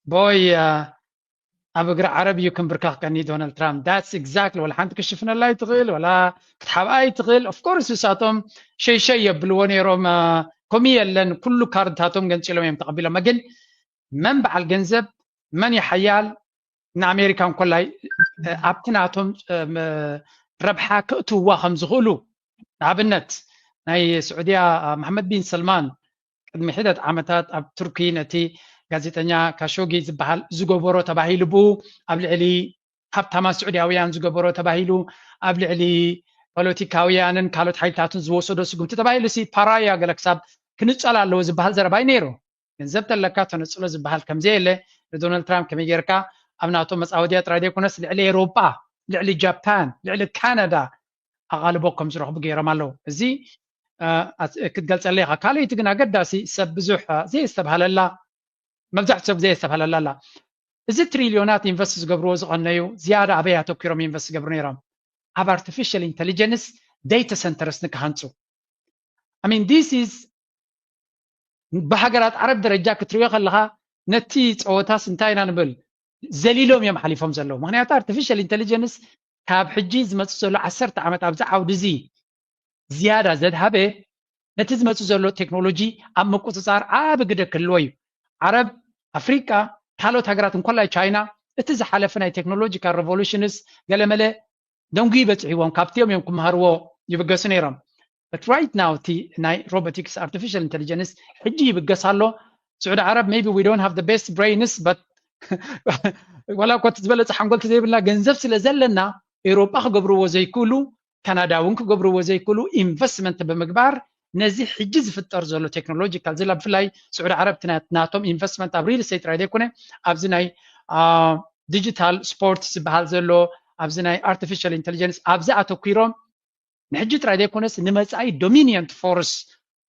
ቦይ ኣብ እግሪ ዓረብ እዩ ክንብርከኽ ቀኒ ዶናልድ ትራምፕ that's exactly ወላ ሓንቲ ክሽፍነላ ይትኽእል ወላ ክትሓብኣ ይትኽእል of course ንሳቶም ሸይሸይ የብልዎ ነይሮም ከምኡ የለን ኩሉ ካርድታቶም ገንፂሎም እዮም ተቐቢሎም ግን መን በዓል ገንዘብ መን ይሓያል ንኣሜሪካ እንኮላይ ኣብቲ ናቶም ረብሓ ክእትውዋ ከም ዝኽእሉ ንኣብነት ናይ ስዑድያ መሓመድ ቢን ሰልማን ቅድሚ ሒደት ዓመታት ኣብ ቱርኪ ነቲ ጋዜጠኛ ካሾጊ ዝበሃል ዝገበሮ ተባሂሉ ብኡ ኣብ ልዕሊ ሃብታማት ስዑድያውያን ዝገበሮ ተባሂሉ ኣብ ልዕሊ ፖለቲካውያንን ካልኦት ሓይልታትን ዝወሰዶ ስጉምቲ ተባሂሉ ሲ ፓራያ ገለ ክሳብ ክንጸል ኣለዎ ዝበሃል ዘረባ እዩ ነይሩ። ገንዘብ ተለካ ተነጽሎ ዝበሃል ከምዘየለ ንዶናልድ ትራምፕ ከመይ ጌርካ ኣብ ናቶ መጻወድያ ጥራይ ዘይኮነስ ልዕሊ ኤሮጳ፣ ልዕሊ ጃፓን፣ ልዕሊ ካናዳ ኣቓልቦ ከም ዝረኽቡ ገይሮም ኣለዉ። እዚ ክትገልጸለይ ኢኻ። ካልኣይቲ ግን ኣገዳሲ ሰብ ብዙሕ ዘየስተብሃለላ መብዛሕትኡ ሰብ ዘየስተብሃለላ ኣላ። እዚ ትሪልዮናት ኢንቨስት ዝገብርዎ ዝቐነዩ ዝያዳ ኣበይ ኣተኪሮም ኢንቨስት ዝገብሩ ነይሮም? ኣብ ኣርቲፊሻል ኢንተሊጀንስ ዴታ ሰንተርስ ንክሃንፁ I mean this is ብሃገራት ዓረብ ደረጃ ክትሪኦ ከለኻ ነቲ ፀወታስ እንታይ ኢና ንብል ዘሊሎም እዮም ሓሊፎም ዘለዉ ምክንያቱ ኣርቲፊሻል ኢንተሊጀንስ ካብ ሕጂ ዝመፅእ ዘሎ ዓሰርተ ዓመት ኣብዚ ዓውዲ እዚ ዝያዳ ዘድሃበ ነቲ ዝመፅእ ዘሎ ቴክኖሎጂ ኣብ ምቁፅፃር ዓቢ ግደ ክህልዎ እዩ ዓረብ ኣፍሪቃ ካልኦት ሃገራት እንኮላይ ቻይና እቲ ዝሓለፈ ናይ ቴክኖሎጂካል ሬቮሉሽንስ ገለመለ ደንጉ ይበፅሕዎም ካብቲኦም እዮም ክመሃርዎ ይብገሱ ነይሮም but right now እቲ ናይ ሮቦቲክስ ኣርቲፊሻል ኢንቴሊጀንስ ሕጂ ይብገስ ኣሎ ስዑዲ ዓረብ maybe we don't have the best brains but ዋላ እኮ እቲ ዝበለፀ ሓንጎል ዘይብልና ገንዘብ ስለ ዘለና ኤውሮጳ ክገብርዎ ዘይክእሉ ካናዳ እውን ክገብርዎ ዘይክእሉ ኢንቨስትመንት ብምግባር ነዚ ሕጂ ዝፍጠር ዘሎ ቴክኖሎጂካል ዝላ ብፍላይ ስዑዲ ዓረብ ናቶም ኢንቨስትመንት ኣብ ሪል ስቴት ጥራይ ዘይኮነ ኣብዚ ናይ ዲጂታል ስፖርት ዝበሃል ዘሎ ኣብዚ ናይ ኣርቲፊሻል ኢንቴሊጀንስ ኣብዚ ኣተኪሮም ንሕጂ ጥራይ ዘይኮነስ ንመፃኢ ዶሚኒየንት ፎርስ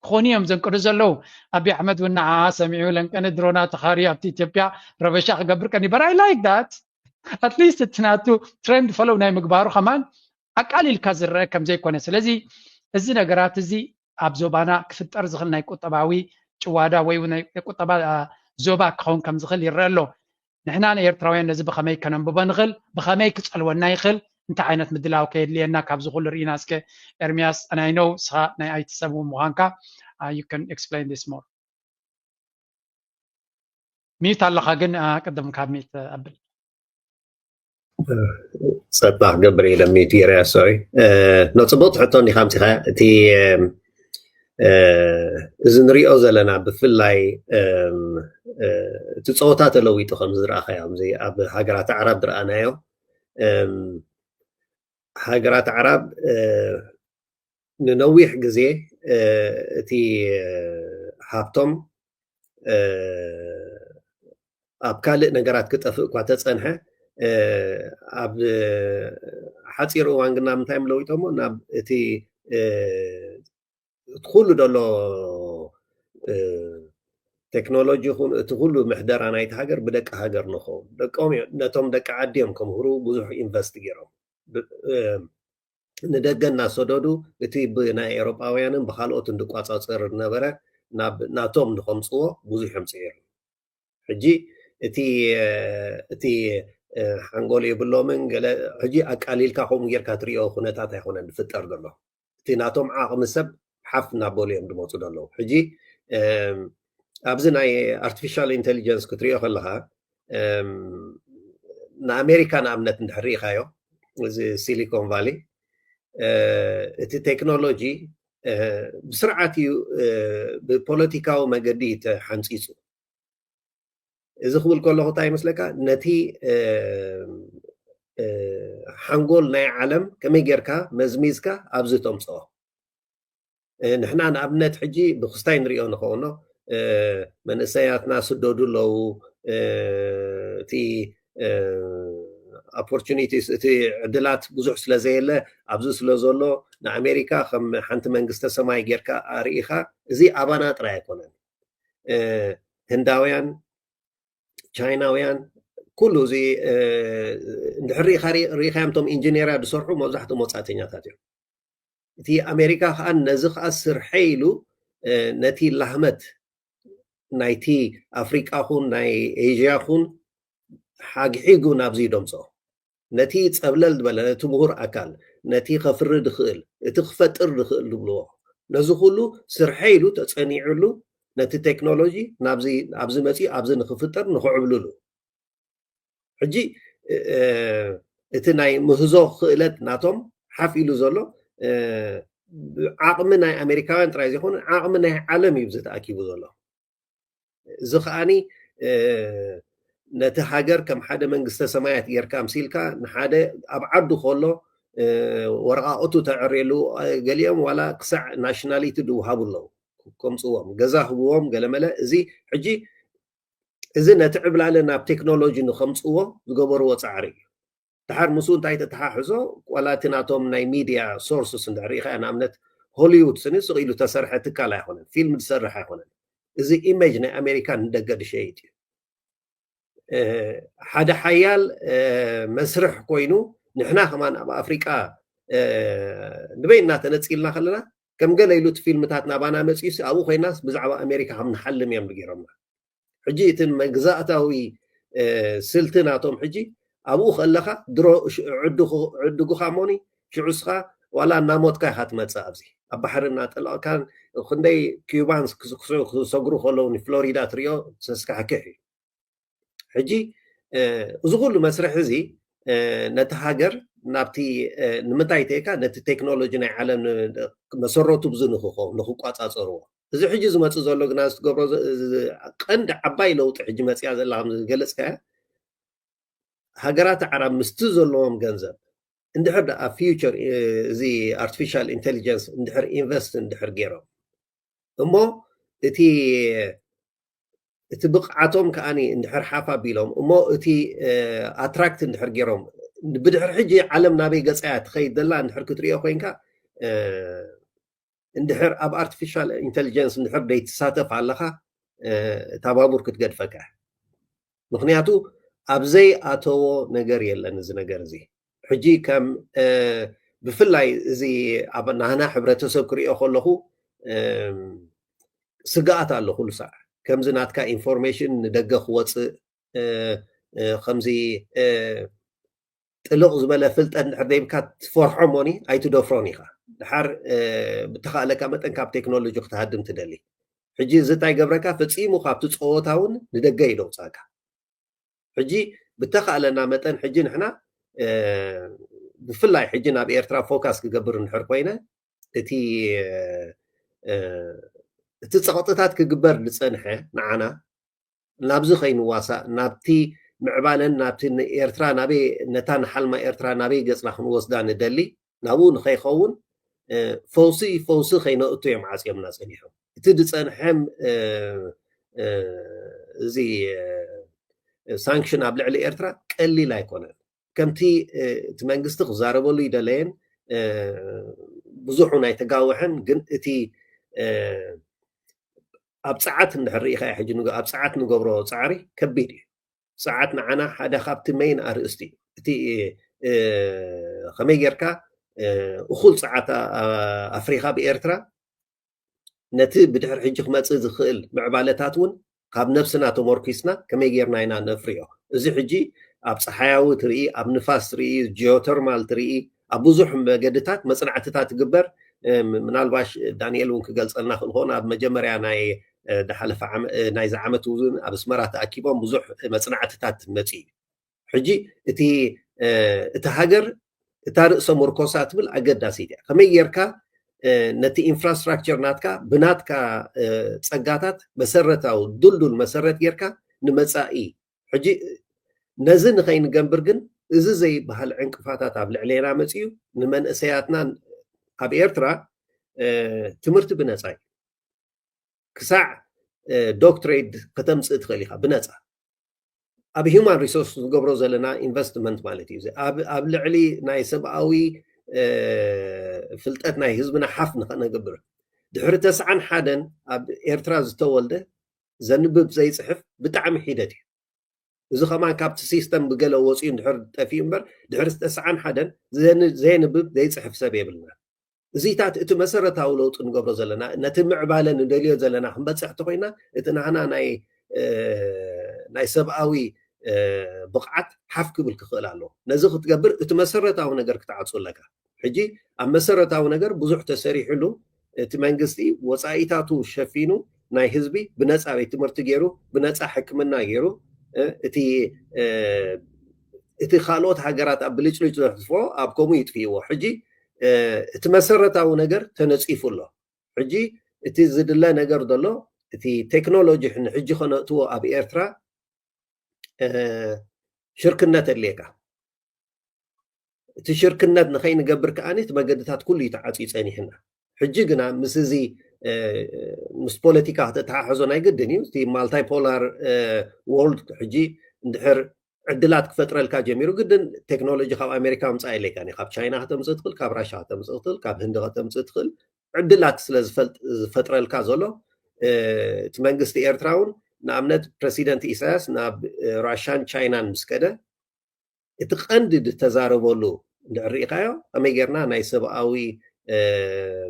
ክኾኑ እዮም ዘንቅዱ ዘለዉ ኣቢ ኣሕመድ እውን ንዓ ሰሚዑ ለንቀነ ድሮና ተኻሪ ኣብቲ ኢትዮጵያ ረበሻ ክገብር ቀኒ but I like that at least እቲ ናቱ ትሬንድ ፈለው ናይ ምግባሩ ከማን ኣቃሊልካ ዝረአ ከም ዘይኮነ ስለዚ እዚ ነገራት እዚ ኣብ ዞባና ክፍጠር ዝኽእል ናይ ቁጠባዊ ጭዋዳ ወይ ናይ ቁጠባ ዞባ ክኸውን ከም ዝኽእል ይረአ ኣሎ ንሕና ንኤርትራውያን ነዚ ብኸመይ ከነንብቦ ንኽእል ብኸመይ ክጸልወና ይኽእል እንታይ ዓይነት ምድላው ከየድልየና ካብዚ ኩሉ ርኢና እስከ ኤርሚያስ and I know ንስኻ ናይ ኣይቲ ሰብ እውን ምዃንካ you can explain this more ሚዩት ኣለኻ ግን ቅድም ካብ ሚዩት ኣብል ጸጥታ ክገብር ኢለ ሚዩት ገይረያ ሶሪ ኖ ጽቡቅ ትሕቶ እንዲኻ ምፂኻ እቲ እዚ ንሪኦ ዘለና ብፍላይ እቲ ፀወታ ተለዊጡ ከም ዝረኣኻዮ ኣብ ሃገራት ኣዕራብ ዝረኣናዮ ሃገራት ኣዕራብ ንነዊሕ ግዜ እቲ ሃብቶም ኣብ ካልእ ነገራት ክጠፍእ እኳ ተፀንሐ ኣብ ሓፂር እዋን ግና ምንታይ ለዊጦሞ ናብ እቲ እቲ ኩሉ ዘሎ ቴክኖሎጂ ይኹን እቲ ኩሉ ምሕደራ ናይቲ ሃገር ብደቂ ሃገር ንኸውን ደቆም ነቶም ደቂ ዓዲ እዮም ከምህሩ ብዙሕ ኢንቨስት ገይሮም ንደገ እናሰደዱ እቲ ብናይ ኤሮጳውያንን ብካልኦት እንድቋፃፀር ዝነበረ ናብ ናቶም ንከምፅዎ ብዙሕ እዮም ፅዒሮም ሕጂ እቲ እቲ ሓንጎል የብሎምን ገለ ሕጂ ኣቃሊልካ ከምኡ ጌርካ ትሪኦ ኩነታት ኣይኮነን ዝፍጠር ዘሎ እቲ ናቶም ዓቕሚ ሰብ ሓፍ እናበሉ እዮም ዝመፁ ዘለዉ ሕጂ ኣብዚ ናይ ኣርቲፊሻል ኢንቴሊጀንስ ክትሪኦ ከለካ ንኣሜሪካ ንኣብነት እንድሕር ርኢካዮ እዚ ሲሊኮን ቫሊ እቲ ቴክኖሎጂ ብስርዓት እዩ ብፖለቲካዊ መገዲ ተሓንፂፁ። እዚ ክብል ከለኹ እንታይ ይመስለካ? ነቲ ሓንጎል ናይ ዓለም ከመይ ጌርካ መዝሚዝካ ኣብዚ ተምፅኦ? ንሕና ንኣብነት ሕጂ ብክስታይ ንሪኦ ንኸውኖ መንእሰያትና ስደዱ ኣለዉ። እቲ opportunities፣ እቲ ዕድላት ብዙሕ ስለ ዘየለ ኣብዚ ስለ ዘሎ ንኣሜሪካ ከም ሓንቲ መንግስተ ሰማይ ጌርካ ኣርኢኻ። እዚ ኣባና ጥራይ ኣይኮነን። ህንዳውያን፣ ቻይናውያን፣ ኩሉ እዚ እንድሕር ርኢኻዮም እቶም ኢንጂነርያ ዝሰርሑ መብዛሕትኦም ወፃእተኛታት እዮም። እቲ ኣሜሪካ ከዓ ነዚ ከዓ ስርሐ ኢሉ ነቲ ላህመት ናይቲ ኣፍሪቃ ኹን ናይ ኤዥያ ኹን ሓግሒጉ ናብዚ ደምፅኦ። ነቲ ፀብለል ዝበለ፣ ነቲ ምሁር ኣካል፣ ነቲ ከፍሪ ድኽእል፣ እቲ ክፈጥር ድኽእል ዝብልዎ፣ ነዚ ኩሉ ስርሐ ኢሉ ተፀኒዕሉ ነቲ ቴክኖሎጂ ናብዚ ኣብዚ መፂኡ ኣብዚ ንክፍጠር ንክዕብልሉ። ሕጂ እቲ ናይ ምህዞ ክእለት ናቶም ሓፍ ኢሉ ዘሎ ዓቕሚ ናይ ኣሜሪካውያን ጥራይ ዘይኮነ ዓቕሚ ናይ ዓለም እዩ ተኣኪቡ ዘሎ። እዚ ከዓኒ ነቲ ሃገር ከም ሓደ መንግስተ ሰማያት ጌርካ ኣምሲልካ ንሓደ ኣብ ዓዱ ከሎ ወረቓቕቱ ተዕርየሉ፣ ገሊኦም ዋላ ክሳዕ ናሽናሊቲ ዝውሃቡ ኣለዉ። ከምፅዎም ገዛ ህብዎም ገለመለ። እዚ ሕጂ እዚ ነቲ ዕብላለ ናብ ቴክኖሎጂ ንከምፅዎ ዝገበርዎ ፃዕሪ እዩ። ድሓር ምስኡ እንታይ ተተሓሕዞ? ዋላ እቲ ናቶም ናይ ሚድያ ሶርስስ እንድሕር ርኢኻ፣ ንኣብነት ሆሊውድ ስኒ ስቕ ኢሉ ተሰርሐ ትካል ኣይኮነን፣ ፊልም ዝሰርሕ ኣይኮነን። እዚ ኢሜጅ ናይ ኣሜሪካ ንደገ ዝሸይጥ እዩ። ሓደ ሓያል መስርሕ ኮይኑ ንሕና ከማን ኣብ ኣፍሪቃ ንበይንና ተነፂልና ከለና ከም ገለ ኢሉ እቲ ፊልምታት ናባና መፂኡ ኣብኡ ኮይናስ ብዛዕባ ኣሜሪካ ከም ንሓልም እዮም ገይሮምና። ሕጂ እቲ መግዛእታዊ ስልቲ ናቶም ሕጂ ኣብኡ ከለካ ድሮ ዕድጉካ ሞኒ ሽዑ እስኻ ዋላ እናሞትካ ኢኻ ትመፅእ። ኣብዚ ኣብ ባሕሪ እናጠለቕካን ክንደይ ኪዩባንስ ክሰግሩ ከለዉ ንፍሎሪዳ ትሪኦ ተስካሕክሕ እዩ። ሕጂ እዚ ኩሉ መስርሕ እዚ ነቲ ሃገር ናብቲ ንምንታይ ተይካ ነቲ ቴክኖሎጂ ናይ ዓለም መሰረቱ ብዙ ንክኸውን ንክቋፃፀርዎ። እዚ ሕጂ ዝመፅእ ዘሎ ግና ዝትገብሮ ቀንዲ ዓባይ ለውጢ ሕጂ መፅያ ዘላ ከም ዝገለፅካያ ሃገራት ዓረብ ምስቲ ዘለዎም ገንዘብ እንድሕር ደኣ ፊውቸር እዚ ኣርቲፊሻል ኢንቴሊጀንስ እንድሕር ኢንቨስት እንድሕር ገይሮም እሞ እቲ እቲ ብቕዓቶም ከዓኒ እንድሕር ሓፍ ኣቢሎም እሞ እቲ ኣትራክት እንድሕር ገይሮም ብድሕሪ ሕጂ ዓለም ናበይ ገፃያ ትኸይድ ዘላ እንድሕር ክትሪኦ ኮይንካ እንድሕር ኣብ ኣርቲፊሻል ኢንቴሊጀንስ እንድሕር ደይትሳተፍ ኣለኻ እታ ባቡር ክትገድፈካ። ምክንያቱ ኣብ ዘይኣተዎ ነገር የለን እዚ ነገር እዚ። ሕጂ ከም ብፍላይ እዚ ኣብ ናህና ሕብረተሰብ ክሪኦ ከለኹ ስግኣት ኣሎ ኩሉ ሳዕ። ከምዚ ናትካ ኢንፎርሜሽን ንደገ ክወፅእ ከምዚ ጥልቕ ዝበለ ፍልጠት እንድሕር ደይብካ ትፈርሖ ሞኒ ኣይትደፍሮን ኢኻ። ድሓር ብተኻእለካ መጠን ካብ ቴክኖሎጂ ክትሃድም ትደሊ። ሕጂ እዚ እንታይ ገብረካ ፈፂሙ ካብቲ ፀወታ እውን ንደገ እዩ ደውፃካ። ሕጂ ብተኻእለና መጠን ሕጂ ንሕና ብፍላይ ሕጂ ናብ ኤርትራ ፎካስ ክገብር እንድሕር ኮይነ እቲ እቲ ፀቕጥታት ክግበር ዝፀንሐ ንዓና ናብዚ ከይንዋሳእ ናብቲ ምዕባለን ናብቲ ኤርትራ ናበይ ነታ ንሓልማ ኤርትራ ናበይ ገፅና ክንወስዳ ንደሊ ናብኡ ንኸይኸውን ፈውሲ ፈውሲ ከይነእቱ እዮም ዓፅዮምና ፀኒሖም። እቲ ዝፀንሐም እዚ ሳንክሽን ኣብ ልዕሊ ኤርትራ ቀሊል ኣይኮነን። ከምቲ እቲ መንግስቲ ክዛረበሉ ይደለየን ብዙሕ ናይ ተጋውሐን ግን እቲ ኣብ ፀዓት እንድሕር ርኢኻ ሕጂ ኣብ ፀዓት ንገብሮ ፃዕሪ ከቢድ እዩ። ፀዓት ንዓና ሓደ ካብቲ መይን ኣርእስቲ እዩ። እቲ ከመይ ጌርካ እኹል ፀዓት ኣፍሪኻ ብኤርትራ ነቲ ብድሕር ሕጂ ክመፅእ ዝኽእል ምዕባለታት እውን ካብ ነብስና ተመርኪስና ከመይ ጌርና ኢና ነፍርዮ? እዚ ሕጂ ኣብ ፀሓያዊ ትርኢ፣ ኣብ ንፋስ ትርኢ፣ ጂኦተርማል ትርኢ፣ ኣብ ብዙሕ መገድታት መፅናዕትታት ትግበር። ምናልባሽ ዳንኤል እውን ክገልፀልና ክእል ኾን ኣብ መጀመርያ ናይ ዝሓለፈ ናይዚ ዓመት እውን ኣብ ኣስመራ ተኣኪቦም ብዙሕ መፅናዕትታት መፂ እዩ። ሕጂ እቲ እቲ ሃገር እታ ርእሰ ምርኮሳ ትብል ኣገዳሲት እያ። ከመይ ጌርካ ነቲ ኢንፍራስትራክቸር ናትካ ብናትካ ጸጋታት መሰረታዊ ድልዱል መሰረት ጌርካ ንመጻኢ ሕጂ ነዚ ንኸይንገብር ግን እዚ ዘይበሃል ዕንቅፋታት ኣብ ልዕሌና መፅዩ ንመንእሰያትና ኣብ ኤርትራ ትምህርቲ ብነፃ እዩ። ክሳዕ ዶክትሬት ከተምፅእ ትኽእል ኢኻ ብነፃ። ኣብ ሂማን ሪሶርስ ዝገብሮ ዘለና ኢንቨስትመንት ማለት እዩ። ኣብ ልዕሊ ናይ ሰብኣዊ ፍልጠት ናይ ህዝብና ሓፍ ንኸነገብር ድሕሪ ተስዓን ሓደን ኣብ ኤርትራ ዝተወልደ ዘንብብ ዘይፅሕፍ ብጣዕሚ ሒደት እዩ። እዚ ከማን ካብቲ ሲስተም ብገለ ወፂኡ እንድሕር ጠፊኡ እምበር ድሕሪ ተስዓን ሓደን ዘየንብብ ዘይፅሕፍ ሰብ የብልና። እዚታት እቲ መሰረታዊ ለውጢ ንገብሮ ዘለና ነቲ ምዕባለ ንደልዮ ዘለና ክንበፅሕ ተኮይና እቲ ናህና ናይ ናይ ሰብኣዊ ብቕዓት ሓፍ ክብል ክኽእል ኣለዎ። ነዚ ክትገብር እቲ መሰረታዊ ነገር ክትዓፁ ኣለካ። ሕጂ ኣብ መሰረታዊ ነገር ብዙሕ ተሰሪሕሉ እቲ መንግስቲ ወፃኢታቱ ሸፊኑ ናይ ህዝቢ ብነፃ ቤት ትምህርቲ ገይሩ ብነፃ ሕክምና ገይሩ እቲ እቲ ካልኦት ሃገራት ኣብ ብልጭልጭ ዘሕልፎ ኣብ ከምኡ ይጥፍእዎ። ሕጂ እቲ መሰረታዊ ነገር ተነፂፉ ኣሎ። ሕጂ እቲ ዝድለ ነገር ዘሎ እቲ ቴክኖሎጂ ንሕጂ ከነእትዎ ኣብ ኤርትራ ሽርክነት ኣድልየካ። እቲ ሽርክነት ንኸይንገብር ከዓኒ እቲ መገድታት ኩሉ እዩ ተዓፅዩ ፀኒሕና። ሕጂ ግና ምስ እዚ ምስ ፖለቲካ ከተተሓሕዞ ናይ ግድን እዩ። እቲ ማልታይፖላር ወርልድ ሕጂ እንድሕር ዕድላት ክፈጥረልካ ጀሚሩ ግድን ቴክኖሎጂ ካብ ኣሜሪካ ምፃእ የለካ። ካብ ቻይና ከተምፅእ ትኽእል፣ ካብ ራሻ ከተምፅእ ትኽእል፣ ካብ ህንዲ ከተምፅእ ትኽእል። ዕድላት ስለ ዝፈጥረልካ ዘሎ እቲ መንግስቲ ኤርትራ እውን ንኣብነት ፕረሲደንት ኢሳያስ ናብ ራሻን ቻይናን ምስ ከደ እቲ ቀንዲ ዝተዛረበሉ እንድሕር ርኢኻዮ ከመይ ጌርና ናይ ሰብኣዊ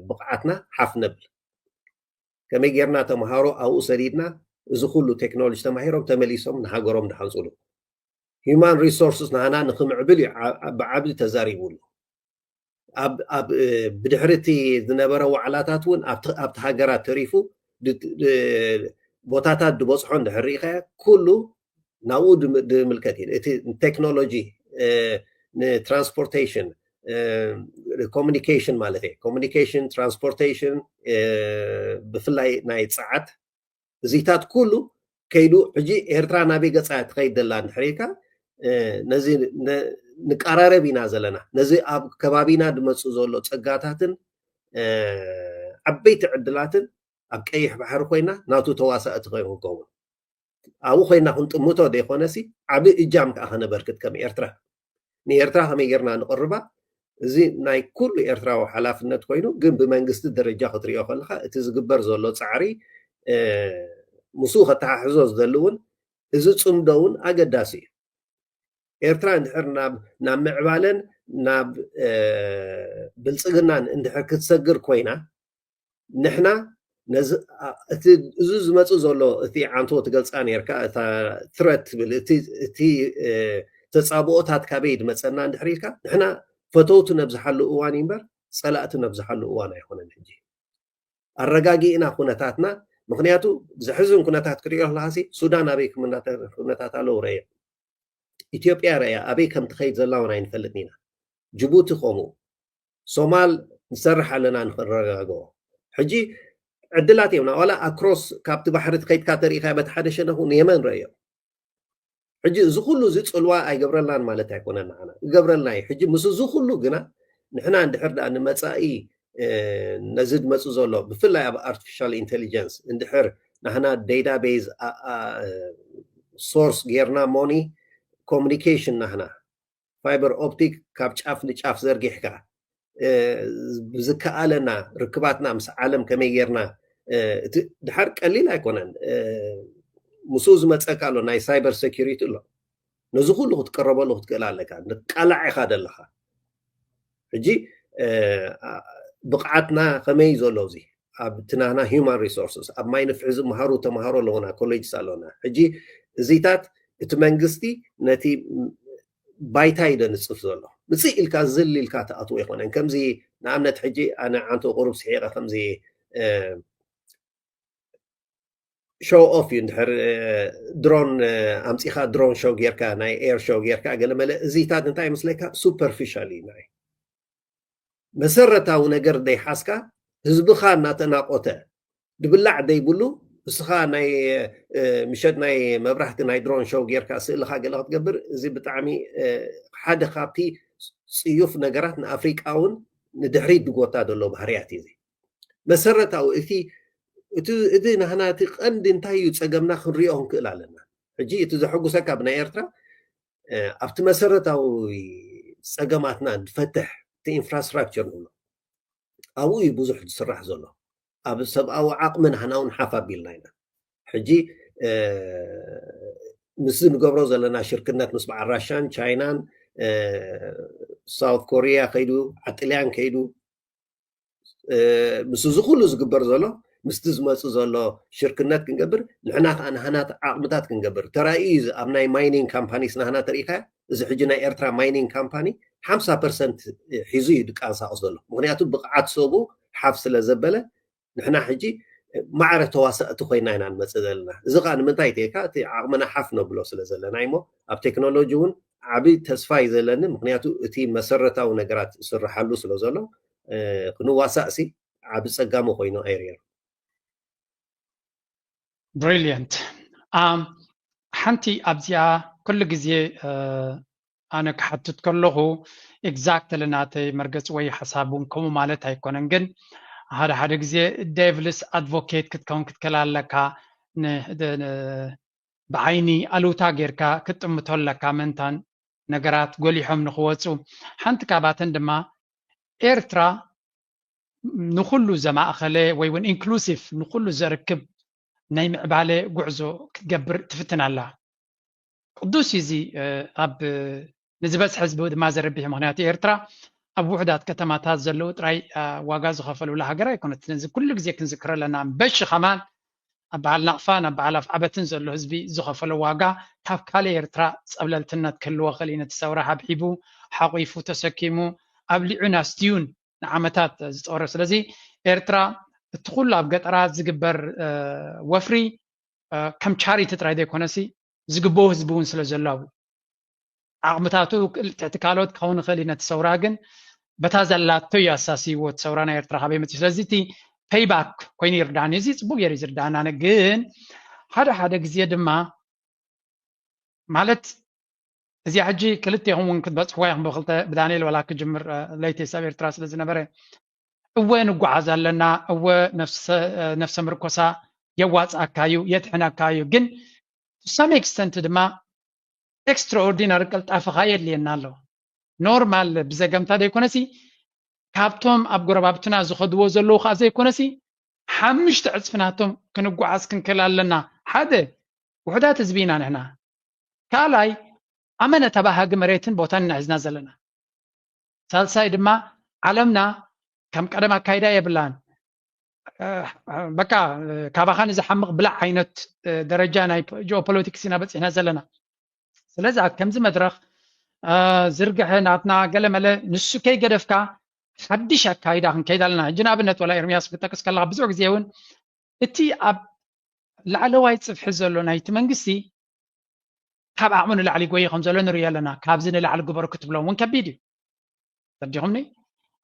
ብቕዓትና ሓፍ ነብል፣ ከመይ ጌርና ተምሃሮ ኣብኡ ሰዲድና እዚ ኩሉ ቴክኖሎጂ ተማሂሮም ተመሊሶም ንሃገሮም ንሓንፅሉ፣ ሂማን ሪሶርስስ ናህና ንክምዕብል እዩ ብዓብዲ ተዛሪቡሉ። ኣብ ብድሕሪ እቲ ዝነበረ ዋዕላታት እውን ኣብቲ ሃገራት ተሪፉ ቦታታት ድበፅሖ እንድሕር ርኢኻዮ ኩሉ ናብኡ ድምልከት እዩ። እቲ ቴክኖሎጂ ንትራንስፖርቴሽን ኮሚኒኬሽን ማለት እዩ። ኮሚኒኬሽን ትራንስፖርቴሽን ብፍላይ ናይ ፀዓት እዚታት ኩሉ ከይዱ ሕጂ ኤርትራ ናበይ ገፃ ትኸይድ ዘላ እንድሕር ኢልካ ነዚ ንቀራረብ ኢና ዘለና። ነዚ ኣብ ከባቢና ድመፅእ ዘሎ ፀጋታትን ዓበይቲ ዕድላትን ኣብ ቀይሕ ባሕሪ ኮይና ናቱ ተዋሳእቲ ከይንከውን ኣብኡ ኮይና ክንጥምቶ ዘይኮነሲ ዓብ እጃም ከዓ ከነበርክት ከም ኤርትራ ንኤርትራ ከመይ ጌርና ንቕርባ እዚ ናይ ኩሉ ኤርትራዊ ሓላፍነት ኮይኑ ግን ብመንግስቲ ደረጃ ክትሪኦ ከለካ እቲ ዝግበር ዘሎ ፃዕሪ ምስኡ ከተሓሕዞ ዝደሊ እውን እዚ ፅምዶ እውን ኣገዳሲ እዩ። ኤርትራ እንድሕር ናብ ናብ ምዕባለን ናብ ብልፅግናን እንድሕር ክትሰግር ኮይና ንሕና እዚ ዝመፅእ ዘሎ እቲ ዓንቶ ትገልፃ ነርካ እታ ትረት ትብል እቲ ተፃብኦታት ካበይ ድመፀና እንድሕር ኢልካ ንሕና ፈተውቲ ነብዝሓሉ እዋን እዩ እምበር ፀላእቲ ነብዝሓሉ እዋን ኣይኮነን። ሕጂ ኣረጋጊእና ኩነታትና ምክንያቱ ዘሕዝን ኩነታት ክሪኦ ከለካ ሱዳን ኣበይ ኩነታት ኣለዉ ረየ ኢትዮጵያ ረያ ኣበይ ከም ትኸይድ ዘላ እውን ኣይንፈልጥን ኢና። ጅቡቲ ከምኡ ሶማል ንሰርሕ ኣለና ንክረጋግኦ። ሕጂ ዕድላት እዮም ናዋላ ኣክሮስ ካብቲ ባሕሪ ትኸይድካ ተሪኢካ በቲ ሓደ ሸነኹ ንየመን ረእዮ። ሕጂ እዚ ኩሉ እዚ ፅልዋ ኣይገብረልናን ማለት ኣይኮነን ንዓና ይገብረልና እዩ። ሕጂ ምስ እዚ ኩሉ ግና ንሕና እንድሕር ደኣ ንመፃኢ ነዚ ድመፁ ዘሎ ብፍላይ ኣብ ኣርቲፊሻል ኢንቴሊጀንስ እንድሕር ናህና ዴታቤዝ ሶርስ ጌርና ሞኒ ኮሚኒኬሽን ናህና ፋይበር ኦፕቲክ ካብ ጫፍ ንጫፍ ዘርጊሕካ ብዝከኣለና ርክባትና ምስ ዓለም ከመይ ጌርና እቲ ድሓር ቀሊል ኣይኮነን። ምስኡ ዝመፀካ ኣሎ ናይ ሳይበር ሴኪሪቲ ኣሎ። ነዚ ኩሉ ክትቀረበሉ ክትክእል ኣለካ። ንቃላዕ ኢኻ ደለኻ። ሕጂ ብቕዓትና ከመይ ዘሎ እዚ ኣብ ትናና ሂማን ሪሶርስስ ኣብ ማይ ንፍሒ ዝመሃሩ ተምሃሮ ኣለውና ኮሌጅስ ኣለውና። ሕጂ እዚታት እቲ መንግስቲ ነቲ ባይታ እዩ ደንፅፍ ዘሎ። ምፅእ ኢልካ ዝል ኢልካ ትኣትዎ ኣይኮነን። ከምዚ ንኣብነት ሕጂ ኣነ ዓንቶ ቁሩብ ስሒቐ ከምዚ ሾው ኦፍ እዩ እንድሕር ድሮን ኣምፂኻ ድሮን ሾው ጌርካ ናይ ኤር ሾው ጌርካ ገለመለ እዚታት እንታይ ይመስለካ ሱፐርፊሻል እዩ ናይ መሰረታዊ ነገር ደይሓዝካ ህዝብኻ እናተናቆተ ድብላዕ ደይብሉ እስኻ ናይ ምሸት ናይ መብራህቲ ናይ ድሮን ሾው ጌርካ ስእልኻ ገለ ክትገብር፣ እዚ ብጣዕሚ ሓደ ካብቲ ፅዩፍ ነገራት ንኣፍሪቃ እውን ንድሕሪት ድጎታ ዘሎ ባህርያት እዩ። መሰረታዊ እቲ እቲ ናህና እቲ ቀንዲ እንታይ እዩ ፀገምና ክንሪኦ ክንክእል ኣለና። ሕጂ እቲ ዘሐጉሰካ ብናይ ኤርትራ ኣብቲ መሰረታዊ ፀገማትና ንፈትሕ እቲ ኢንፍራስትራክቸር ንብሎ ኣብኡ እዩ ብዙሕ ዝስራሕ ዘሎ። ኣብ ሰብኣዊ ዓቕሚ ናህና እውን ሓፍ ኣቢልና ኢና። ሕጂ ምስ ንገብሮ ዘለና ሽርክነት ምስ በዓል ራሻን ቻይናን ሳውት ኮሪያ ከይዱ ዓጥልያን ከይዱ ምስ እዚ ኩሉ ዝግበር ዘሎ ምስቲ ዝመፁ ዘሎ ሽርክነት ክንገብር ንሕና ከዓ ናህናት ዓቕምታት ክንገብር ተራእዩ እዩ። ኣብ ናይ ማይኒንግ ካምፓኒስ ናህና ተሪኢካ እዚ ሕጂ ናይ ኤርትራ ማይኒንግ ካምፓኒ ሓምሳ ፐርሰንት ሒዙ እዩ ድቃንሳቀስ ዘሎ። ምክንያቱ ብቕዓት ሰቡ ሓፍ ስለ ዘበለ ንሕና ሕጂ ማዕረ ተዋሳእቲ ኮይና ኢና ንመፅእ ዘለና። እዚ ከዓ ንምንታይ ተካ እቲ ዓቕምና ሓፍ ነብሎ ስለ ዘለና እሞ ኣብ ቴክኖሎጂ እውን ዓብይ ተስፋ እዩ ዘለኒ። ምክንያቱ እቲ መሰረታዊ ነገራት ዝስርሓሉ ስለ ዘሎ ክንዋሳእ ሲ ዓቢ ጸጋሙ ኮይኑ ኣይርእዮን። ብሪልየንት። ሓንቲ ኣብዚኣ ኩሉ ግዜ ኣነ ክሓትት ከለኹ ኤግዛክትሊ ናተይ መርገፂ ወይ ሓሳብ እውን ከምኡ ማለት ኣይኮነን፣ ግን ሓደ ሓደ ግዜ ዴቭልስ ኣድቮኬት ክትከውን ክትክእል ኣለካ። ብዓይኒ ኣሉታ ጌርካ ክትጥምቶ ኣለካ፣ ምእንታን ነገራት ጎሊሖም ንክወፁ። ሓንቲ ካብኣተን ድማ ኤርትራ ንኩሉ ዘማእኸለ ወይ እውን ኢንክሉሲቭ ንኩሉ ዘርክብ ናይ ምዕባለ ጉዕዞ ክትገብር ትፍትን ኣላ። ቅዱስ እዩ እዚ ኣብ ንዝበዝሐ ህዝቢ ድማ ዘረብሕ፣ ምክንያቱ ኤርትራ ኣብ ውሕዳት ከተማታት ዘለዉ ጥራይ ዋጋ ዝኸፈሉላ ሃገር ኣይኮነትን። እዚ ኩሉ ግዜ ክንዝክሮ ኣለና። በሺ ከማን ኣብ በዓል ናቕፋን ኣብ በዓል ኣፍዓበትን ዘሎ ህዝቢ ዝኸፈሎ ዋጋ ካብ ካልእ ኤርትራ ጸብለልትነት ክህልዎ ክእል እዩ። ነቲ ሰውራ ሓብሒቡ ሓቂፉ ተሰኪሙ ኣብሊዑን ኣስትዩን ንዓመታት ዝጸወረ። ስለዚ ኤርትራ እቲ ኩሉ ኣብ ገጠራት ዝግበር ወፍሪ ከም ቻሪቲ ጥራይ ዘይኮነሲ ዝግበኦ ህዝቢ እውን ስለ ዘሎ ኣብኡ ዓቕምታቱ ትሕቲ ካልኦት ክኸውን ይኽእል እዩ። ነቲ ሰውራ ግን በታ ዘላቶ እዩ ኣሳስይዎ። እቲ ሰውራ ናይ ኤርትራ ካበይ መፅዩ? ስለዚ እቲ ፔይባክ ኮይኑ ይርዳእኒ። እዚ ፅቡቅ ገይሩ እዩ ዝርዳእና። ኣነ ግን ሓደ ሓደ ግዜ ድማ ማለት እዚኣ ሕጂ ክልቴኹም እውን ክትበፅሕዋ ኢኹም። ብክልተ ብዳንኤል ዋላ ክጅምር ለይቴስ ኣብ ኤርትራ ስለ ዝነበረ እወ ንጓዓዝ ኣለና፣ እወ ነፍሰ ምርኮሳ የዋፅኣካ እዩ የድሕነካ እዩ። ግን to some extent ድማ ኤክስትራኦርዲናሪ ቀልጣፈኻ የድልየና ኣሎ። ኖርማል ብዘገምታ ዘይኮነሲ ካብቶም ኣብ ጎረባብትና ዝኸድዎ ዘለዉ ከዓ ዘይኮነሲ ሓሙሽተ ዕፅፊ ናቶም ክንጓዓዝ ክንክእል ኣለና። ሓደ ውሑዳት ህዝቢ ኢና ንሕና። ካልኣይ ኣመነ ተባሃጊ መሬትን ቦታን ኢና ሒዝና ዘለና። ሳልሳይ ድማ ዓለምና ከም ቀደም ኣካይዳ የብላን። በቃ ካባኻ ንዝሓምቕ ብላዕ ዓይነት ደረጃ ናይ ጂኦፖለቲክስ ኢና በፂሕና ዘለና። ስለዚ ኣብ ከምዚ መድረኽ ዝርግሐ ናትና ገለመለ ንሱ ከይገደፍካ ሓድሽ ኣካይዳ ክንከይድ ኣለና። ሕጂ ንኣብነት ወላ ኤርሚያስ ክጠቅስ ከለካ ብዙሕ ግዜ እውን እቲ ኣብ ላዕለዋይ ፅፍሒ ዘሎ ናይቲ መንግስቲ ካብ ዓቕሙ ንላዕሊ ይጎይ ከም ዘሎ ንሪኦ ኣለና። ካብዚ ንላዕሊ ግበሩ ክትብሎም እውን ከቢድ እዩ። ተረዲኹምኒ?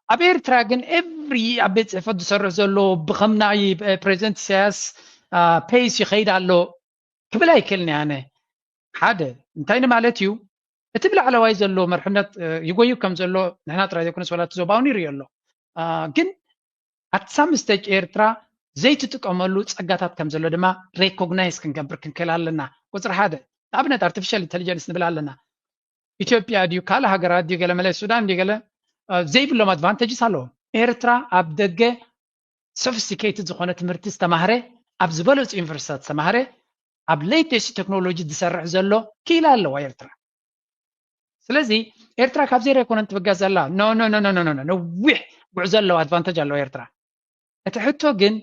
ኣብ ኤርትራ ግን ኤቭሪ ኣብ ቤት ፅሕፈት ዝሰርሕ ዘሎ ብከም ናይ ፕሬዚደንት ኢሳያስ ፔስ ይኸይድ ኣሎ ክብል ኣይክእልን እየ ኣነ። ሓደ እንታይ ንማለት እዩ? እቲ ብላዕለዋይ ዘሎ መርሕነት ይጎዩ ከም ዘሎ ንሕና ጥራይ ዘይኮነስ ዋላ እቲ ዞባውን ይርእዮ ኣሎ። ግን ኣት ሳም ስቴጅ ኤርትራ ዘይትጥቀመሉ ጸጋታት ከም ዘሎ ድማ ሬኮግናይዝ ክንገብር ክንክእል ኣለና። ቁፅሪ ሓደ ንኣብነት ኣርቲፊሻል ኢንቴሊጀንስ ንብል ኣለና። ኢትዮጵያ ድዩ ካልእ ሃገራት ድዩ ገለ መለ ሱዳን ድዩ ገለ ዘይብሎም ኣድቫንቴጅስ ኣለዎም። ኤርትራ ኣብ ደገ ሶፊስቲኬትድ ዝኾነ ትምህርቲ ዝተማህረ ኣብ ዝበለፁ ዩኒቨርሲቲታት ዝተማህረ ኣብ ሌተስት ቴክኖሎጂ ዝሰርሕ ዘሎ ክኢላ ኣለዋ ኤርትራ። ስለዚ ኤርትራ ካብ ዜሮ ኣይኮነን ትብገስ ዘላ። ኖ ኖ ኖ ኖ ኖ ኖ ነዊሕ ጉዕዞ ኣለዋ፣ ኣድቫንቴጅ ኣለዋ ኤርትራ። እቲ ሕቶ ግን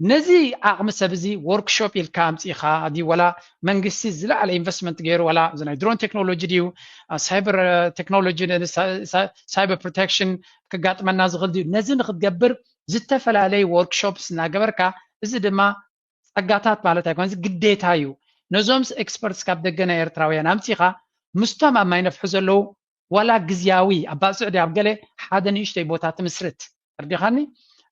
ነዚ ዓቕሚ ሰብ እዚ ወርክሾፕ ኢልካ ኣምፂእኻ ድዩ ወላ መንግስቲ ዝለዓለ ኢንቨስትመንት ገይሩ ወላ እዚ ናይ ድሮን ቴክኖሎጂ ድዩ ሳይበር ቴክኖሎጂ ሳይበር ፕሮቴክሽን ክጋጥመና ዝኽእል ድዩ ነዚ ንክትገብር ዝተፈላለዩ ወርክሾፕስ እናገበርካ እዚ ድማ ፀጋታት ማለት ኣይኮነ ግዴታ እዩ። ነዞምስ ኤክስፐርትስ ካብ ደገ ናይ ኤርትራውያን ኣምፂኻ ምስቶም ኣብ ማይ ነፍሑ ዘለዉ ዋላ ግዝያዊ ኣብ ባፅዕ ድዩ ኣብ ገለ ሓደ ንእሽተይ ቦታ ትምስርት ተርዲኻኒ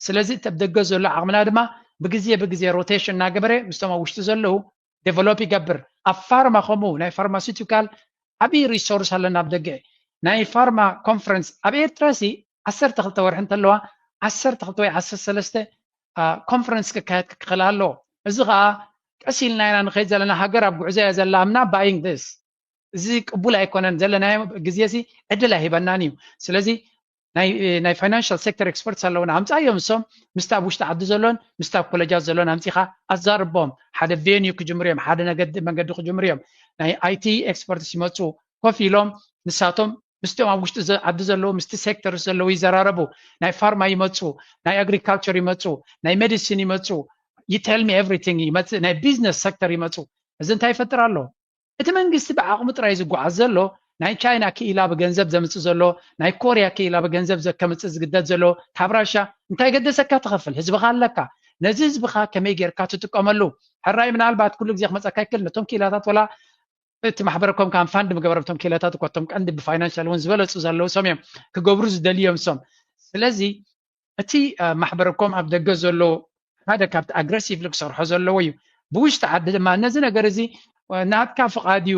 ስለዚ እቲ ኣብ ደገ ዘሎ ዓቕምና ድማ ብግዜ ብግዜ ሮቴሽን እናገበረ ምስቶም ኣብ ውሽጢ ዘለዉ ዴቨሎፕ ይገብር። ኣብ ፋርማ ከምኡ ናይ ፋርማሲቲካል ዓብዪ ሪሶርስ ኣለና ኣብ ደገ። ናይ ፋርማ ኮንፈረንስ ኣብ ኤርትራ ሲ ዓሰርተ ክልተ ወርሒ እንተለዋ ዓሰርተ ክልተ ወይ ዓሰርተ ሰለስተ ኮንፈረንስ ክካየድ ክኽእል ኣለዎ። እዚ ከዓ ቀስ ኢልና ኢና ንኸይድ ዘለና። ሃገር ኣብ ጉዕዞ እያ ዘላ። I'm not buying this። እዚ ቅቡል ኣይኮነን። ዘለናዮ ግዜ ሲ ዕድል ኣይህበናን እዩ። ስለዚ ናይ ፋይናንሻል ሴክተር ኤክስፐርትስ ኣለውና፣ ኣምፃዮም። እሶም ምስቲ ኣብ ውሽጢ ዓዲ ዘሎን ምስቲ ኣብ ኮሌጃት ዘሎን ኣምፂኻ ኣዛርቦም። ሓደ ቬንዩ ክጅምሩ እዮም፣ ሓደ ነገዲ መንገዲ ክጅምሩ እዮም። ናይ ኣይቲ ኤክስፐርትስ ይመፁ፣ ኮፍ ኢሎም ንሳቶም ምስቶም ኣብ ውሽጢ ዓዲ ዘለዉ ምስቲ ሴክተር ዘለዉ ይዘራረቡ። ናይ ፋርማ ይመፁ፣ ናይ ኣግሪካልቸር ይመፁ፣ ናይ ሜዲሲን ይመፁ፣ you tell me everything ይመፅእ፣ ናይ ቢዝነስ ሴክተር ይመፁ። እዚ እንታይ ይፈጥር ኣሎ? እቲ መንግስቲ ብዓቕሙ ጥራይ ዝጓዓዝ ዘሎ፣ ናይ ቻይና ክኢላ ብገንዘብ ዘምፅእ ዘሎ፣ ናይ ኮርያ ክኢላ ብገንዘብ ከምፅእ ዝግደድ ዘሎ፣ ካብ ራሻ እንታይ ገደሰካ? ትኸፍል፣ ህዝብኻ ኣለካ። ነዚ ህዝብኻ ከመይ ጌርካ ትጥቀመሉ? ሕራይ ምናልባት ኩሉ ግዜ ክመፀካ ይክእል፣ ነቶም ክኢላታት ወላ እቲ ማሕበረ ኮም ከም ፋንድ ምገበረ፣ እቶም ክኢላታት እኮ እቶም ቀንዲ ብፋይናንሻል እውን ዝበለፁ ዘለዉ ሰም እዮም፣ ክገብሩ ዝደልዮም ሰም። ስለዚ እቲ ማሕበረ ኮም ኣብ ደገ ዘሎ ሓደ ካብቲ ኣግረሲቭሊ ክሰርሖ ዘለዎ እዩ። ብውሽጢ ዓዲ ድማ ነዚ ነገር እዚ ናትካ ፍቓድ እዩ፣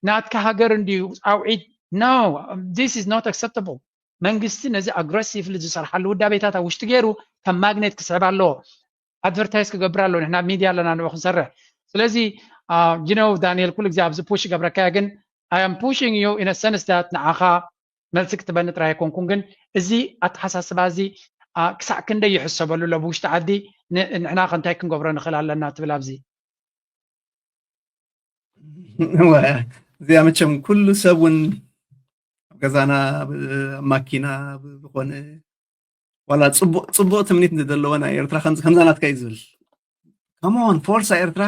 ናትካ ሃገር እንድዩ ኣውዒድ፣ no, this is not acceptable። መንግስቲ ነዚ ኣግረሲቭሊ ዝሰርሓሉ ውዳቤታት ኣብ ውሽጢ ገይሩ ከም ማግኔት ክስሕብ ኣለዎ። ኣድቨርታይዝ ክገብር ኣለዎ። ንሕና ኣብ ሚድያ ኣለና፣ ንኡ ክንሰርሕ። ስለዚ you know ዳንኤል፣ ኩሉ ግዜ ኣብዚ ፑሽ ይገብረካ እየ፣ ግን I am pushing you in a sense that ንዓኻ መልሲ ክትበኒ ጥራይ ኣይኮንኩን፣ ግን እዚ ኣተሓሳስባ እዚ ክሳዕ ክንደይ ይሕሰበሉ ኣሎ ብውሽጢ ዓዲ? ንሕና ከ እንታይ ክንገብሮ ንኽእል ኣለና ትብል ኣብዚ? እዚኣ መቸም ኩሉ ሰብ እውን ኣብ ገዛና ኣብ ማኪና ዝኾነ ዋላ ፅቡቕ ትምኒት ዘለወ ናይ ኤርትራ ከምዛ ናትካ እዩ ዝብል። ከመን ፎርሳ ኤርትራ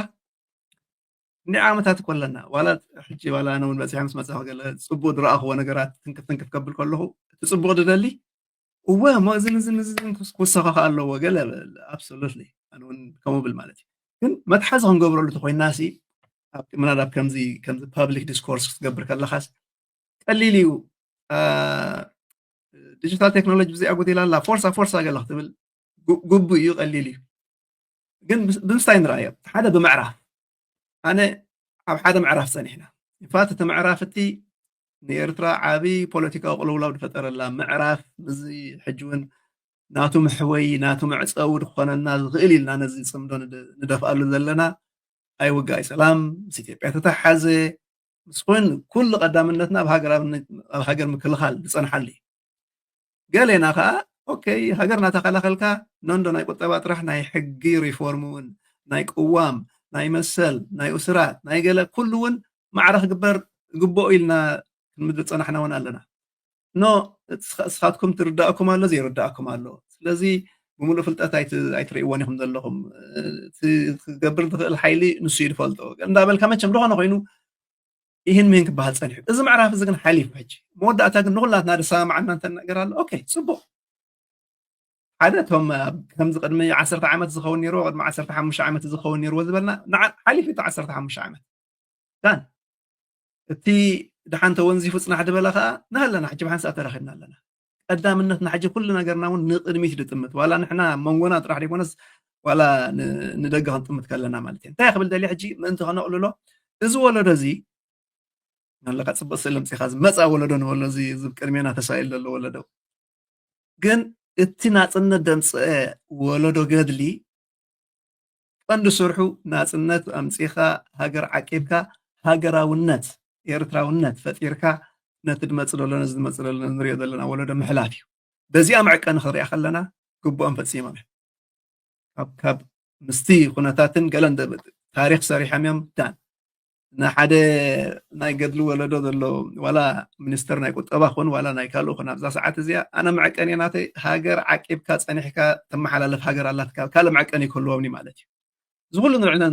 እንዲ ዓመታት እኮ ኣለና። ዋላ ሕጂ ዋላ ኣነ እውን በፂሐ ምስ መፃኹ ገለ ፅቡቅ ዝረኣኽዎ ነገራት ትንክፍ ትንክፍ ከብል ከለኹ እቲ ፅቡቅ ዝደሊ እወ እሞ እዝን እዝን እዝን ክውሰኸኸ ኣለዎ ገለ። ኣብሶሉትሊ ኣነ እውን ከምኡ ብል ማለት እዩ። ግን መትሓዚ ክንገብረሉ ተኮይና ሲ ምናልባት ከምዚ ከምዚ ፓብሊክ ዲስኮርስ ክትገብር ከለኻስ ቀሊል እዩ። ዲጂታል ቴክኖሎጂ ብዚኣ ጉዲላ ኣላ ፎርሳ ፎርሳ ገለ ክትብል ግቡእ እዩ፣ ቀሊል እዩ። ግን ብምስታይ ንረኣዮ ሓደ ብምዕራፍ ኣነ ኣብ ሓደ ምዕራፍ ፀኒሕና ኢንፋት እቲ ምዕራፍ እቲ ንኤርትራ ዓብዪ ፖለቲካዊ ቅልውላው ዝፈጠረላ ምዕራፍ እዚ ሕጂ እውን ናቱ መሕወይ ናቱ መዕፀዊ ክኾነና ዝኽእል ኢልና ነዚ ፅምዶ ንደፍኣሉ ዘለና ኣይውጋይ ሰላም ምስ ኢትዮጵያ ተተሓዘ ምስ ኮይኑ ኩሉ ቀዳምነትና ኣብ ሃገር ምክልኻል ዝፀንሓሉ እዩ። ገሌና ከዓ ኦኬ ሃገር እናተኸላኸልካ ነንዶ ናይ ቁጠባ ጥራሕ ናይ ሕጊ ሪፎርም እውን ናይ ቅዋም ናይ መሰል ናይ እስራት ናይ ገለ ኩሉ እውን ማዕረ ክግበር ግበኦ ኢልና ክንምድር ዝፀናሕና እውን ኣለና። ኖ እስኻትኩም ትርዳእኩም ኣሎ ዘይርዳእኩም ኣሎ። ስለዚ ብምሉእ ፍልጠት ኣይትርእይዎን ኢኹም ዘለኹም። ክገብር ዝኽእል ሓይሊ ንሱ እዩ ዝፈልጦ እንዳበልካ መቸም ዝኾነ ኮይኑ ይህን ምህን ክበሃል ፀኒሑ። እዚ ምዕራፍ እዚ ግን ሓሊፉ ሕጂ መወዳእታ ግን ንኩላትና ዝሰማማዓና እንተ ነገር ኣሎ ኦኬ ፅቡቅ ሓደ እቶም ከምዚ ቅድሚ ዓሰርተ ዓመት ዝኸውን ነይርዎ ቅድሚ ዓሰርተ ሓሙሽተ ዓመት ዝኸውን ነይርዎ ዝበልና ሓሊፉ እቲ ዓሰርተ ሓሙሽተ ዓመት ዳን እቲ ደሓን ተወንዚፉ ፅናሕ ዝበለ ከዓ ንሃለና ሕጂ ብሓንሳእ ተራኺብና ኣለና። ቀዳምነትና ሕጂ ኩሉ ነገርና እውን ንቅድሚት ዝጥምት ዋላ ንሕና መንጎና ጥራሕ ዘይኮነስ ዋላ ንደገ ክንጥምት ከለና ማለት እዩ። እንታይ ክብል ደልየ ሕጂ ምእንቲ ከነቕልሎ እዚ ወለዶ እዚ ኣለካ ፅቡቅ ስእሊ ኣምፂኻ ዝመፃ ወለዶ ንበሎ እዚ ቅድሜና ተሳኢሉ ዘሎ ወለዶ ግን እቲ ናፅነት ደምፅአ ወለዶ ገድሊ ቀንዲ ስርሑ ናፅነት ኣምፂኻ ሃገር ዓቂብካ ሃገራውነት ኤርትራውነት ፈጢርካ ነቲ ዝመፅእ ዘሎ ነዚ ዝመፅእ ዘሎ ንሪኦ ዘለና ወለዶ ምሕላፍ እዩ። በዚኣ መዕቀኒ ክንሪኣ ከለና ግቡኦም ፈፂሞም እዮም። ካብ ምስቲ ኩነታትን ገለን ታሪክ ሰሪሖም እዮም ዳን ንሓደ ናይ ገድሊ ወለዶ ዘሎ ዋላ ሚኒስተር ናይ ቁጠባ ኹን ዋላ ናይ ካልእ ኹን ኣብዛ ሰዓት እዚኣ ኣነ መዕቀኒ ናተይ ሃገር ዓቂብካ ፀኒሕካ ተመሓላልፍ ሃገር ኣላትካ ካልእ መዕቀኒ ክህልዎም ማለት እዩ። እዚ ኩሉ ንርዕነ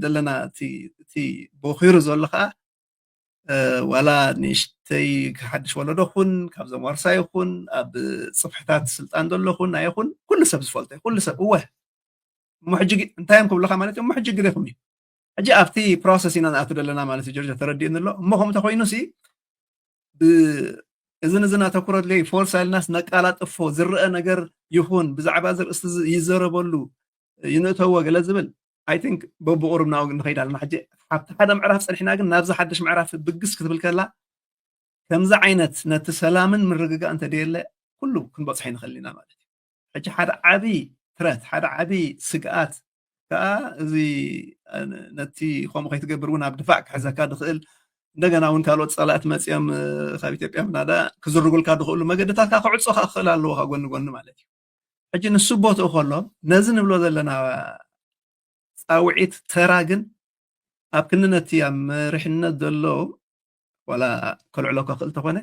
ዘለና እቲ ቦኺሩ ዘሎ ከዓ ዋላ ንእሽተይ ሓድሽ ወለዶ ኹን ካብዞም ዋርሳይ ኹን ኣብ ፅፍሕታት ስልጣን ዘሎ ኹን ናይ ኹን ኩሉ ሰብ ዝፈልጦ ኩሉ ሰብ እወ እሞ ሕጂ እንታይ እዮም ክብሉካ ማለት እዮም እሞ ሕጂ ግደፍም እዩ ሕጂ ኣብቲ ፕሮሰስ ኢና ንኣቱ ዘለና ማለት እዩ ጆርጆ ተረዲእኒ ኣሎ እሞ ከምኡ ተኮይኑ ሲ እዝን እዝን ኣተኩሮ ድለይ ፎርሳ ኢልናስ ነቃላጥፎ፣ ዝረአ ነገር ይኹን፣ ብዛዕባ እዚ ርእስቲ እዚ ይዘረበሉ፣ ይንእተዎ ገለ ዝብል፣ I think በብቑሩብ ናብኡ ንኸይድ ኣለና። ሕጂ ኣብቲ ሓደ ምዕራፍ ጸኒሕና ግን ናብዚ ሓድሽ ምዕራፍ ብግስ ክትብል ከላ፣ ከምዚ ዓይነት ነቲ ሰላምን ምርግጋእ እንተደየለ ኩሉ ክንበጽሖ ይንኽእል ኢና ማለት እዩ። ሕጂ ሓደ ዓቢ ትረት፣ ሓደ ዓቢ ስግኣት ከኣ እዚ ነቲ ከምኡ ከይትገብር እውን ኣብ ድፋዕ ክሕዘካ ድኽእል፣ እንደገና እውን ካልኦት ጸላእቲ መጺኦም ካብ ኢትዮጵያ ምናዳ ክዝርጉልካ ድኽእሉ መገድታት ከኣ ክዕጾ ከኣ ክኽእል ኣለዎ ካብ ጎኒ ጎኒ ማለት እዩ። ሕጂ ንሱ ቦትኡ ከሎ ነዚ ንብሎ ዘለና ጻውዒት ተራ ግን ኣብ ክንዲ ነቲ ኣብ መሪሕነት ዘሎ ዋላ ከልዕሎ ከኽእል ተኾነ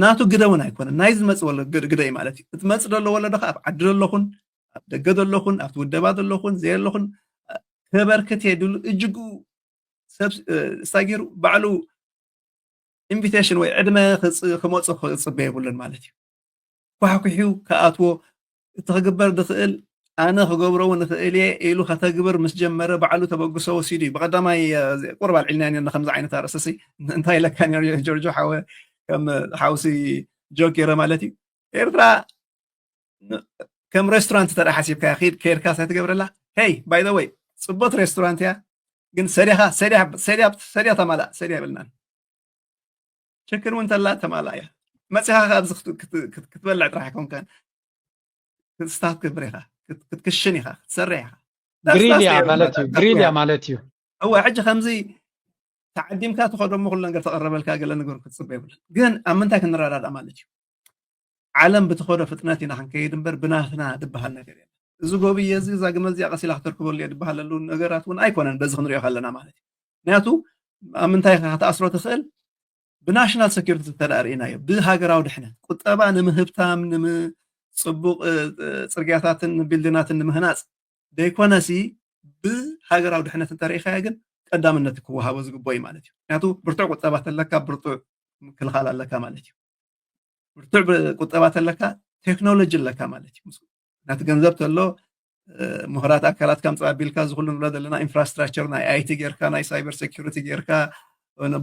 ናቱ ግደ እውን ኣይኮነን። ናይ ዝመጽእ ወለዶ ግደ እዩ ማለት እዩ። እቲ መጽእ ዘሎ ወለዶ ከኣ ኣብ ዓዲ ዘለኹን ኣብ ደገ ዘለኹን ኣብቲ ውደባ ዘለኹን ዘየለኹን ከበርክት የድሉ እጅጉ ሰብ ስታይ ገይሩ ባዕሉ ኢንቪቴሽን ወይ ዕድመ ክመጾ ክጽበ የብሉን ማለት እዩ። ኳሕኩሒው ክኣትዎ እቲ ክግበር ዝኽእል ኣነ ክገብሮ እውን እኽእል እየ ኢሉ ከተግብር ምስ ጀመረ ባዕሉ ተበግሶ ወሲዱ እዩ። ብቐዳማይ ቁርብ ኣልዒልና ነና ከምዚ ዓይነት ኣርእስሲ እንታይ ኢለካ ነሩ ጆርጆ ሓወ ከም ሓውሲ ጆክ ገይረ ማለት እዩ። ኤርትራ ከም ሬስቶራንት ተደ ሓሲብካ ድ ከይድካ ሳይ ትገብረላ ሄይ ባይ ወይ ፅቡት ሬስቶራንት እያ ግን ሰዲኻ ሰዲያ ተማላእ ሰዲያ ይብልናን ችክን እውን ተላ ተማላ እያ መፂኻ ኣብዚ ክትበልዕ ጥራሕ ኣይኮንካን ክትስታት ክትብር ኢኻ ክትክሽን ኢኻ ክትሰርሕ ኢኻ ግሪል እያ ማለት እዩ ግሪል እያ ማለት እዩ እወ ሕጂ ከምዚ ተዓዲምካ ትኸዶ እሞ ኩሉ ነገር ተቐረበልካ ገለ ነገር ክትፅበ የብሉን ግን ኣብ ምንታይ ክንረዳዳእ ማለት እዩ ዓለም ብትኸዶ ፍጥነት ኢና ክንከይድ እምበር ብናትና ድበሃል ነገር የለን እዚ ጎብየ እዚ እዛ ግመ እዚኣ ቀሲላ ክተርክበሉ እየ ድበሃለሉ ነገራት እውን ኣይኮነን በዚ ክንሪኦ ከለና ማለት እዩ ምክንያቱ ኣብ ምንታይ ኢኻ ክትኣስሮ ትኽእል ብናሽናል ሰኪሪቲ ተደኣ ርኢናዮ ብሃገራዊ ድሕነት ቁጠባ ንምህብታም ንምፅቡቅ ፅርግያታትን ቢልድናትን ንምህናፅ ደይኮነሲ ብሃገራዊ ድሕነት እንተሪኢኻዮ ግን ቀዳምነት ክወሃቦ ዝግቦ እዩ ማለት እዩ ምክንያቱ ብርቱዕ ቁጠባ ተለካ ብርቱዕ ምክልኻል ኣለካ ማለት እዩ ብርቱዕ ቁጠባ ተለካ ቴክኖሎጂ ኣለካ ማለት እዩ ናቲ ገንዘብ ተሎ ምሁራት ኣካላት ከም ፃቢልካ ዝኩሉ ንብሎ ዘለና ኢንፍራስትራክቸር ናይ ኣይቲ ጌርካ ናይ ሳይበር ሴኪሪቲ ጌርካ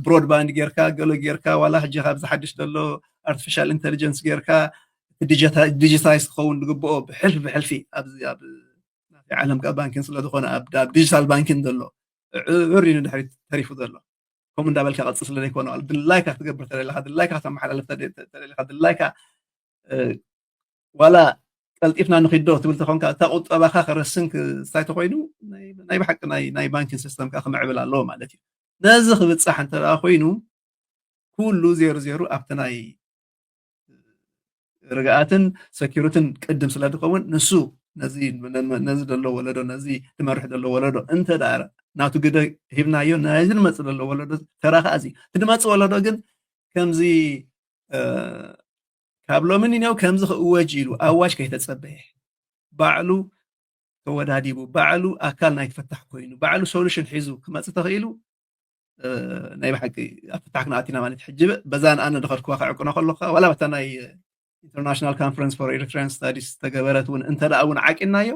ብሮድባንድ ጌርካ ገሎ ጌርካ ዋላ ሕጂ ካብ ዝሓድሽ ዘሎ ኣርቲፊሻል ኢንቴሊጀንስ ጌርካ ዲጂታይዝ ክኸውን ዝግብኦ ብሕልፊ ብሕልፊ ኣብዚ ኣብ ዓለም ባንኪን ስለ ዝኾነ ኣብ ዲጂታል ባንኪን ዘሎ ዕር ኢሉ ድሕሪት ተሪፉ ዘሎ ከምኡ እንዳበልካ ቀፅል ስለ ዘይኮነ ድላይካ ክትገብር ተደለካ ድላይካ ከተመሓላልፍ ተደለካ ድላይካ ዋላ ቀልጢፍና ንኺዶ ትብል ተኾንካ እታ ቁጠባኻ ከረስን ክስታይ ተኮይኑ ናይ ብሓቂ ናይ ባንኪን ሲስተም ከዓ ክምዕብል ኣለዎ ማለት እዩ ነዚ ክብፃሕ እንተ ኮይኑ ኩሉ ዜሩ ዜሩ ኣብቲ ናይ ርግኣትን ሰኪሩትን ቅድም ስለ ዝኸውን ንሱ ነዚ ዘሎ ወለዶ ነዚ ዝመርሕ ዘሎ ወለዶ እንተ ናቱ ግደ ሂብናዮ ነዚ ዝመፅእ ዘሎ ወለዶ ተራ ከዓ እዚ እቲ ዝመፅእ ወለዶ ግን ከምዚ ካብ ሎሚ ንኔው ከምዚ ክእወጅ ኢሉ ኣዋጅ ከይተፀበየ ባዕሉ ተወዳዲቡ ባዕሉ ኣካል ናይ ትፈታሕ ኮይኑ ባዕሉ ሶሉሽን ሒዙ ክመፅእ ተኽኢሉ ናይ ብሓቂ ኣብ ፍታሕ ክንኣቲና ማለት ሕጂ በዛ ንኣነ ድኸድክዋ ከዕቅኖ ከለካ ዋላ በታ ናይ ኢንተርናሽናል ካንፈረንስ ፎር ኤሪትሪያን ስታዲስ ተገበረት እውን እንተ ደኣ እውን ዓቂናዮ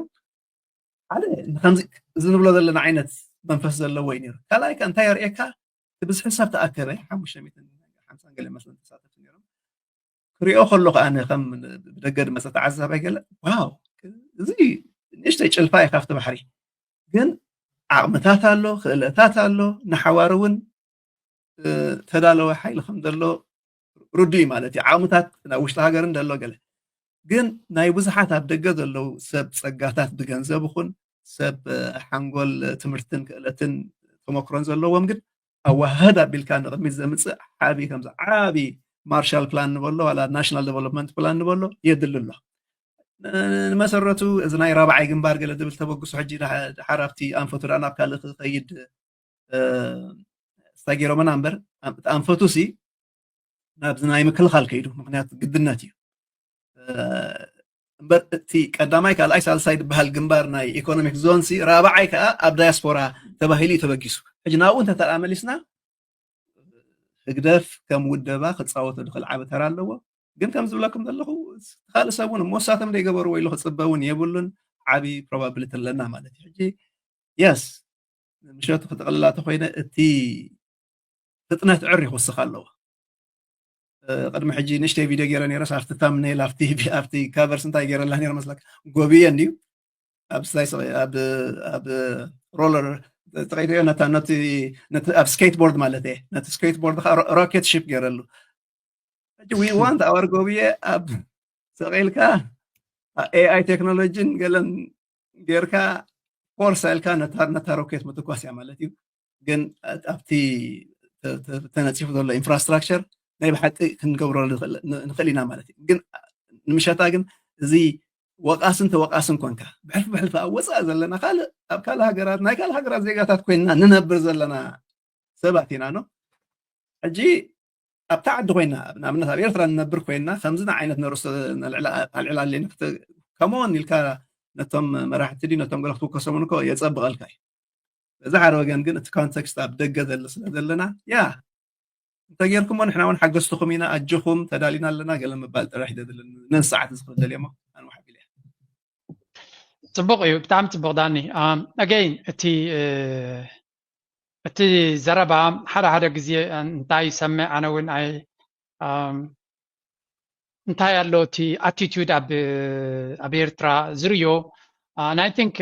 ሓደ ንከምዚ እዚ ንብሎ ዘለና ዓይነት መንፈስ ዘለዎ እዩ ነይሩ ካልኣይ ከ እንታይ የርእየካ ብዝሒ ሰብ ተኣከበ ሓሙሽተ ሓምሳን ገለ መስለን ተሳተፍቲ ነይሮም ክሪኦ ከለኹ ኣነ ከም ብደገ ድመፀ ተዓዛባይ ገለ ዋው እዚ ንእሽተይ ጭልፋ እዩ ካብቲ ባሕሪ ግን ዓቕምታት ኣሎ ክእለታት ኣሎ ንሓዋሩ እውን ተዳለወ ሓይሊ ከም ዘሎ ርዱ እዩ ማለት እዩ ዓቕምታት ናብ ውሽጢ ሃገር እንደሎ ገለ ግን ናይ ብዙሓት ኣብ ደገ ዘለዉ ሰብ ፀጋታት ብገንዘብ ይኹን ሰብ ሓንጎል ትምህርትን ክእለትን ተመክሮን ዘለዎም ግን ኣዋህድ ኣቢልካ ንቕድሚት ዘምፅእ ዓቢ ከምዚ ዓቢ ማርሻል ፕላን ንበሎ ዋላ ናሽናል ዴቨሎፕመንት ፕላን ንበሎ የድሊ ኣሎ ንመሰረቱ እዚ ናይ ራብዓይ ግንባር ገለ ዝብል ተበግሶ ሕጂ ድሓር ኣብቲ ኣንፈቱ ዳ ናብ ካልእ ክኸይድ ስታ ገይሮምና እምበር ኣንፈቱ ሲ ናብዚ ናይ ምክልኻል ከይዱ ምክንያቱ ግድነት እዩ እምበር እቲ ቀዳማይ ካልኣይ ሳልሳይ ዝበሃል ግንባር ናይ ኢኮኖሚክ ዞን ሲ ራብዓይ ከዓ ኣብ ዳያስፖራ ተባሂሉ እዩ ተበጊሱ ሕጂ ናብኡ እንተ ተኣ መሊስና ህግደፍ ከም ውደባ ክፃወቶ ዝኽእል ዓቢ ተራ ኣለዎ ግን ከም ዝብለኩም ዘለኹ ካልእ ሰብ እውን እሞ እሳቶም ዘይገበርዎ ኢሉ ክፅበ እውን የብሉን ዓቢ ፕሮባብሊቲ ኣለና ማለት እዩ ሕጂ የስ ምሸቱ ክጥቕልላ ተኮይነ እቲ ፍጥነት ዕር ይክውስኽ ኣለዎ ቅድሚ ሕጂ ንእሽተይ ቪድዮ ገይረ ነይረ። ኣብቲ ታምኔል ኣብቲ ኣብቲ ካቨርስ እንታይ ገይረላ ነይረ መስለካ? ጎብየ እንድዩ ኣብ ስላይ ኣብ ኣብ ሮለር ተቐይጠዮ ነታ ነቲ ነቲ ኣብ ስኬት ቦርድ ማለት እየ። ነቲ ስኬት ቦርድ ከዓ ሮኬት ሺፕ ገይረሉ። ሕጂ we want our ጎብየ ኣብ ሰቒልካ ኤኣይ ቴክኖሎጂን ገለን ጌርካ ፎርስ ኢልካ ነታ ነታ ሮኬት ምትኳስ እያ ማለት እዩ። ግን ኣብቲ ተ- ተ- ተነፂፉ ዘሎ ኢንፍራስትራክቸር ናይ ብሓቂ ክንገብሮ ንኽእል ን- ንኽእል ኢና ማለት እዩ። ግን ንምሸታ ግን እዚ ወቃስን ተወቃስን ኮንካ ብሕልፊ ብሕልፊ ኣብ ወፃኢ ዘለና ካልእ ኣብ ካልእ ሃገራት ናይ ካልእ ሃገራት ዜጋታት ኮይንና ንነብር ዘለና ሰባት ኢና ነው። ሕጂ ኣብታ ዓዲ ኮይና ንኣብነት ኣብ ኤርትራ ንነብር ኮይና ከምዚ ዓይነት ነርእስቶ ኣልዕላ ኣልዕላ ኣለና ከመኦን ኢልካ ነቶም መራሕቲ ድዩ ነቶም ገለ ክትውከሶምን እኮ የጸብቐልካ እዩ። በዚ ሓደ ወገን ግን እቲ ኮንቴክስት ኣብ ደገ ዘሎ ስለ ዘለና ያ እንተጌርኩሞ ንሕና እውን ሓገዝትኹም ኢና ኣጆኹም ተዳሊና ኣለና ገለ ምባል ጥራሕ ይደድልን ነንሰዓት እዚ ክደልየሞ ኣነ ሓቢል እያ። ፅቡቅ እዩ ብጣዕሚ ፅቡቅ ዳኒ ኣገይን እቲ እቲ ዘረባ ሓደ ሓደ ግዜ እንታይ ይሰምዕ ኣነ እውን ኣይ እንታይ ኣሎ እቲ ኣቲቱድ ኣብ ኣብ ኤርትራ ዝርዮ ናይ ቲንክ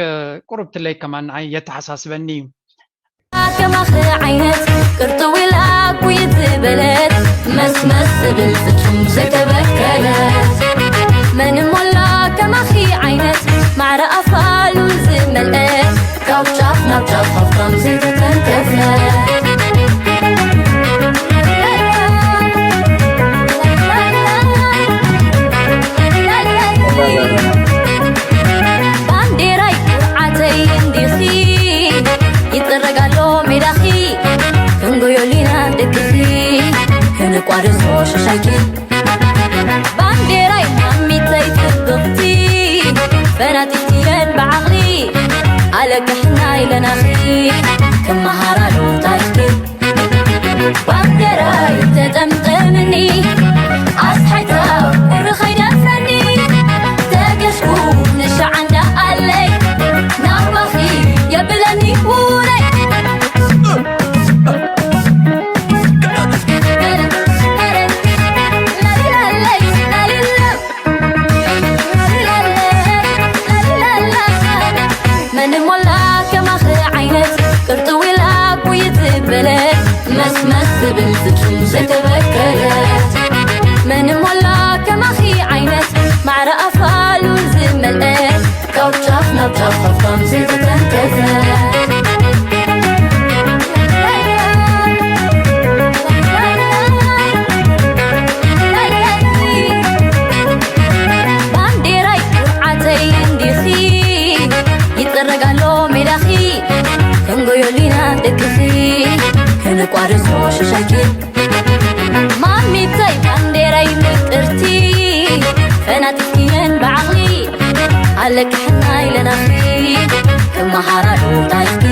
ቁሩብ ትለይ ከማን ንዓይ የተሓሳስበኒ እዩ ከማኺ ዓይነት ቅርጥው ኢላ ጉይት ዝበለት መስመስ ትብል ፍጹም ዘይተበከለት መን እሞ ኣላ ከማኺ ዓይነት ማዕረ ኣፋሉ ዝመልአት ካብ ጫፍ ናብ ጫፍ ሃብታም ዘይተተንከፈት ባንዴራይ ኩርዓተይ እንዲኺ ይጥረግ ኣሎ ሜዳኺ ክንጎዮሊና ደቅኺ ክንቋደሶ ሸሻይኪ ባንዴራይ ማሚተይ ጽብቕቲ ፈናጢትየን ብዓቕሊ ኣለቅሕና ኢለናኺ ክመሃራሉ ታሪኽኪ ባንዴራይ ተጠምጠምኒ ኣስሓይታ ቁሪ ኸይደፍረኒ ተገሽኩ ንሻዓንዳ ኣለይ ናባኺ የብለኒ ውረይ መን ሞላ ከማኺ ዓይነት ቅርጥው ኢላ ጉይት ዝበለት መስመስ ዝብል ፍጹም ዘይተበከለት መን ሞላ ከማኺ ዓይነት ማዕረ ኣፋሉ ዝመልአት ካብ ጫፍ ናብ ጫፍ ሃብታም ዘይተተንከፈት ባንዴራይ ኩርዓተይ እንዲኺ ይጥረግ ኣሎ ሜዳኺ ክንጎዮሊና ደቅኺ ክንቋደሶ ሽሻይኪ ማሚተይ ባንዴራይ ምቅርቲ ፈናጢትክየን ብዓቕሊ ኣለቅሕና ኢለናኺ ክመሃራሉ ታሪኽኪ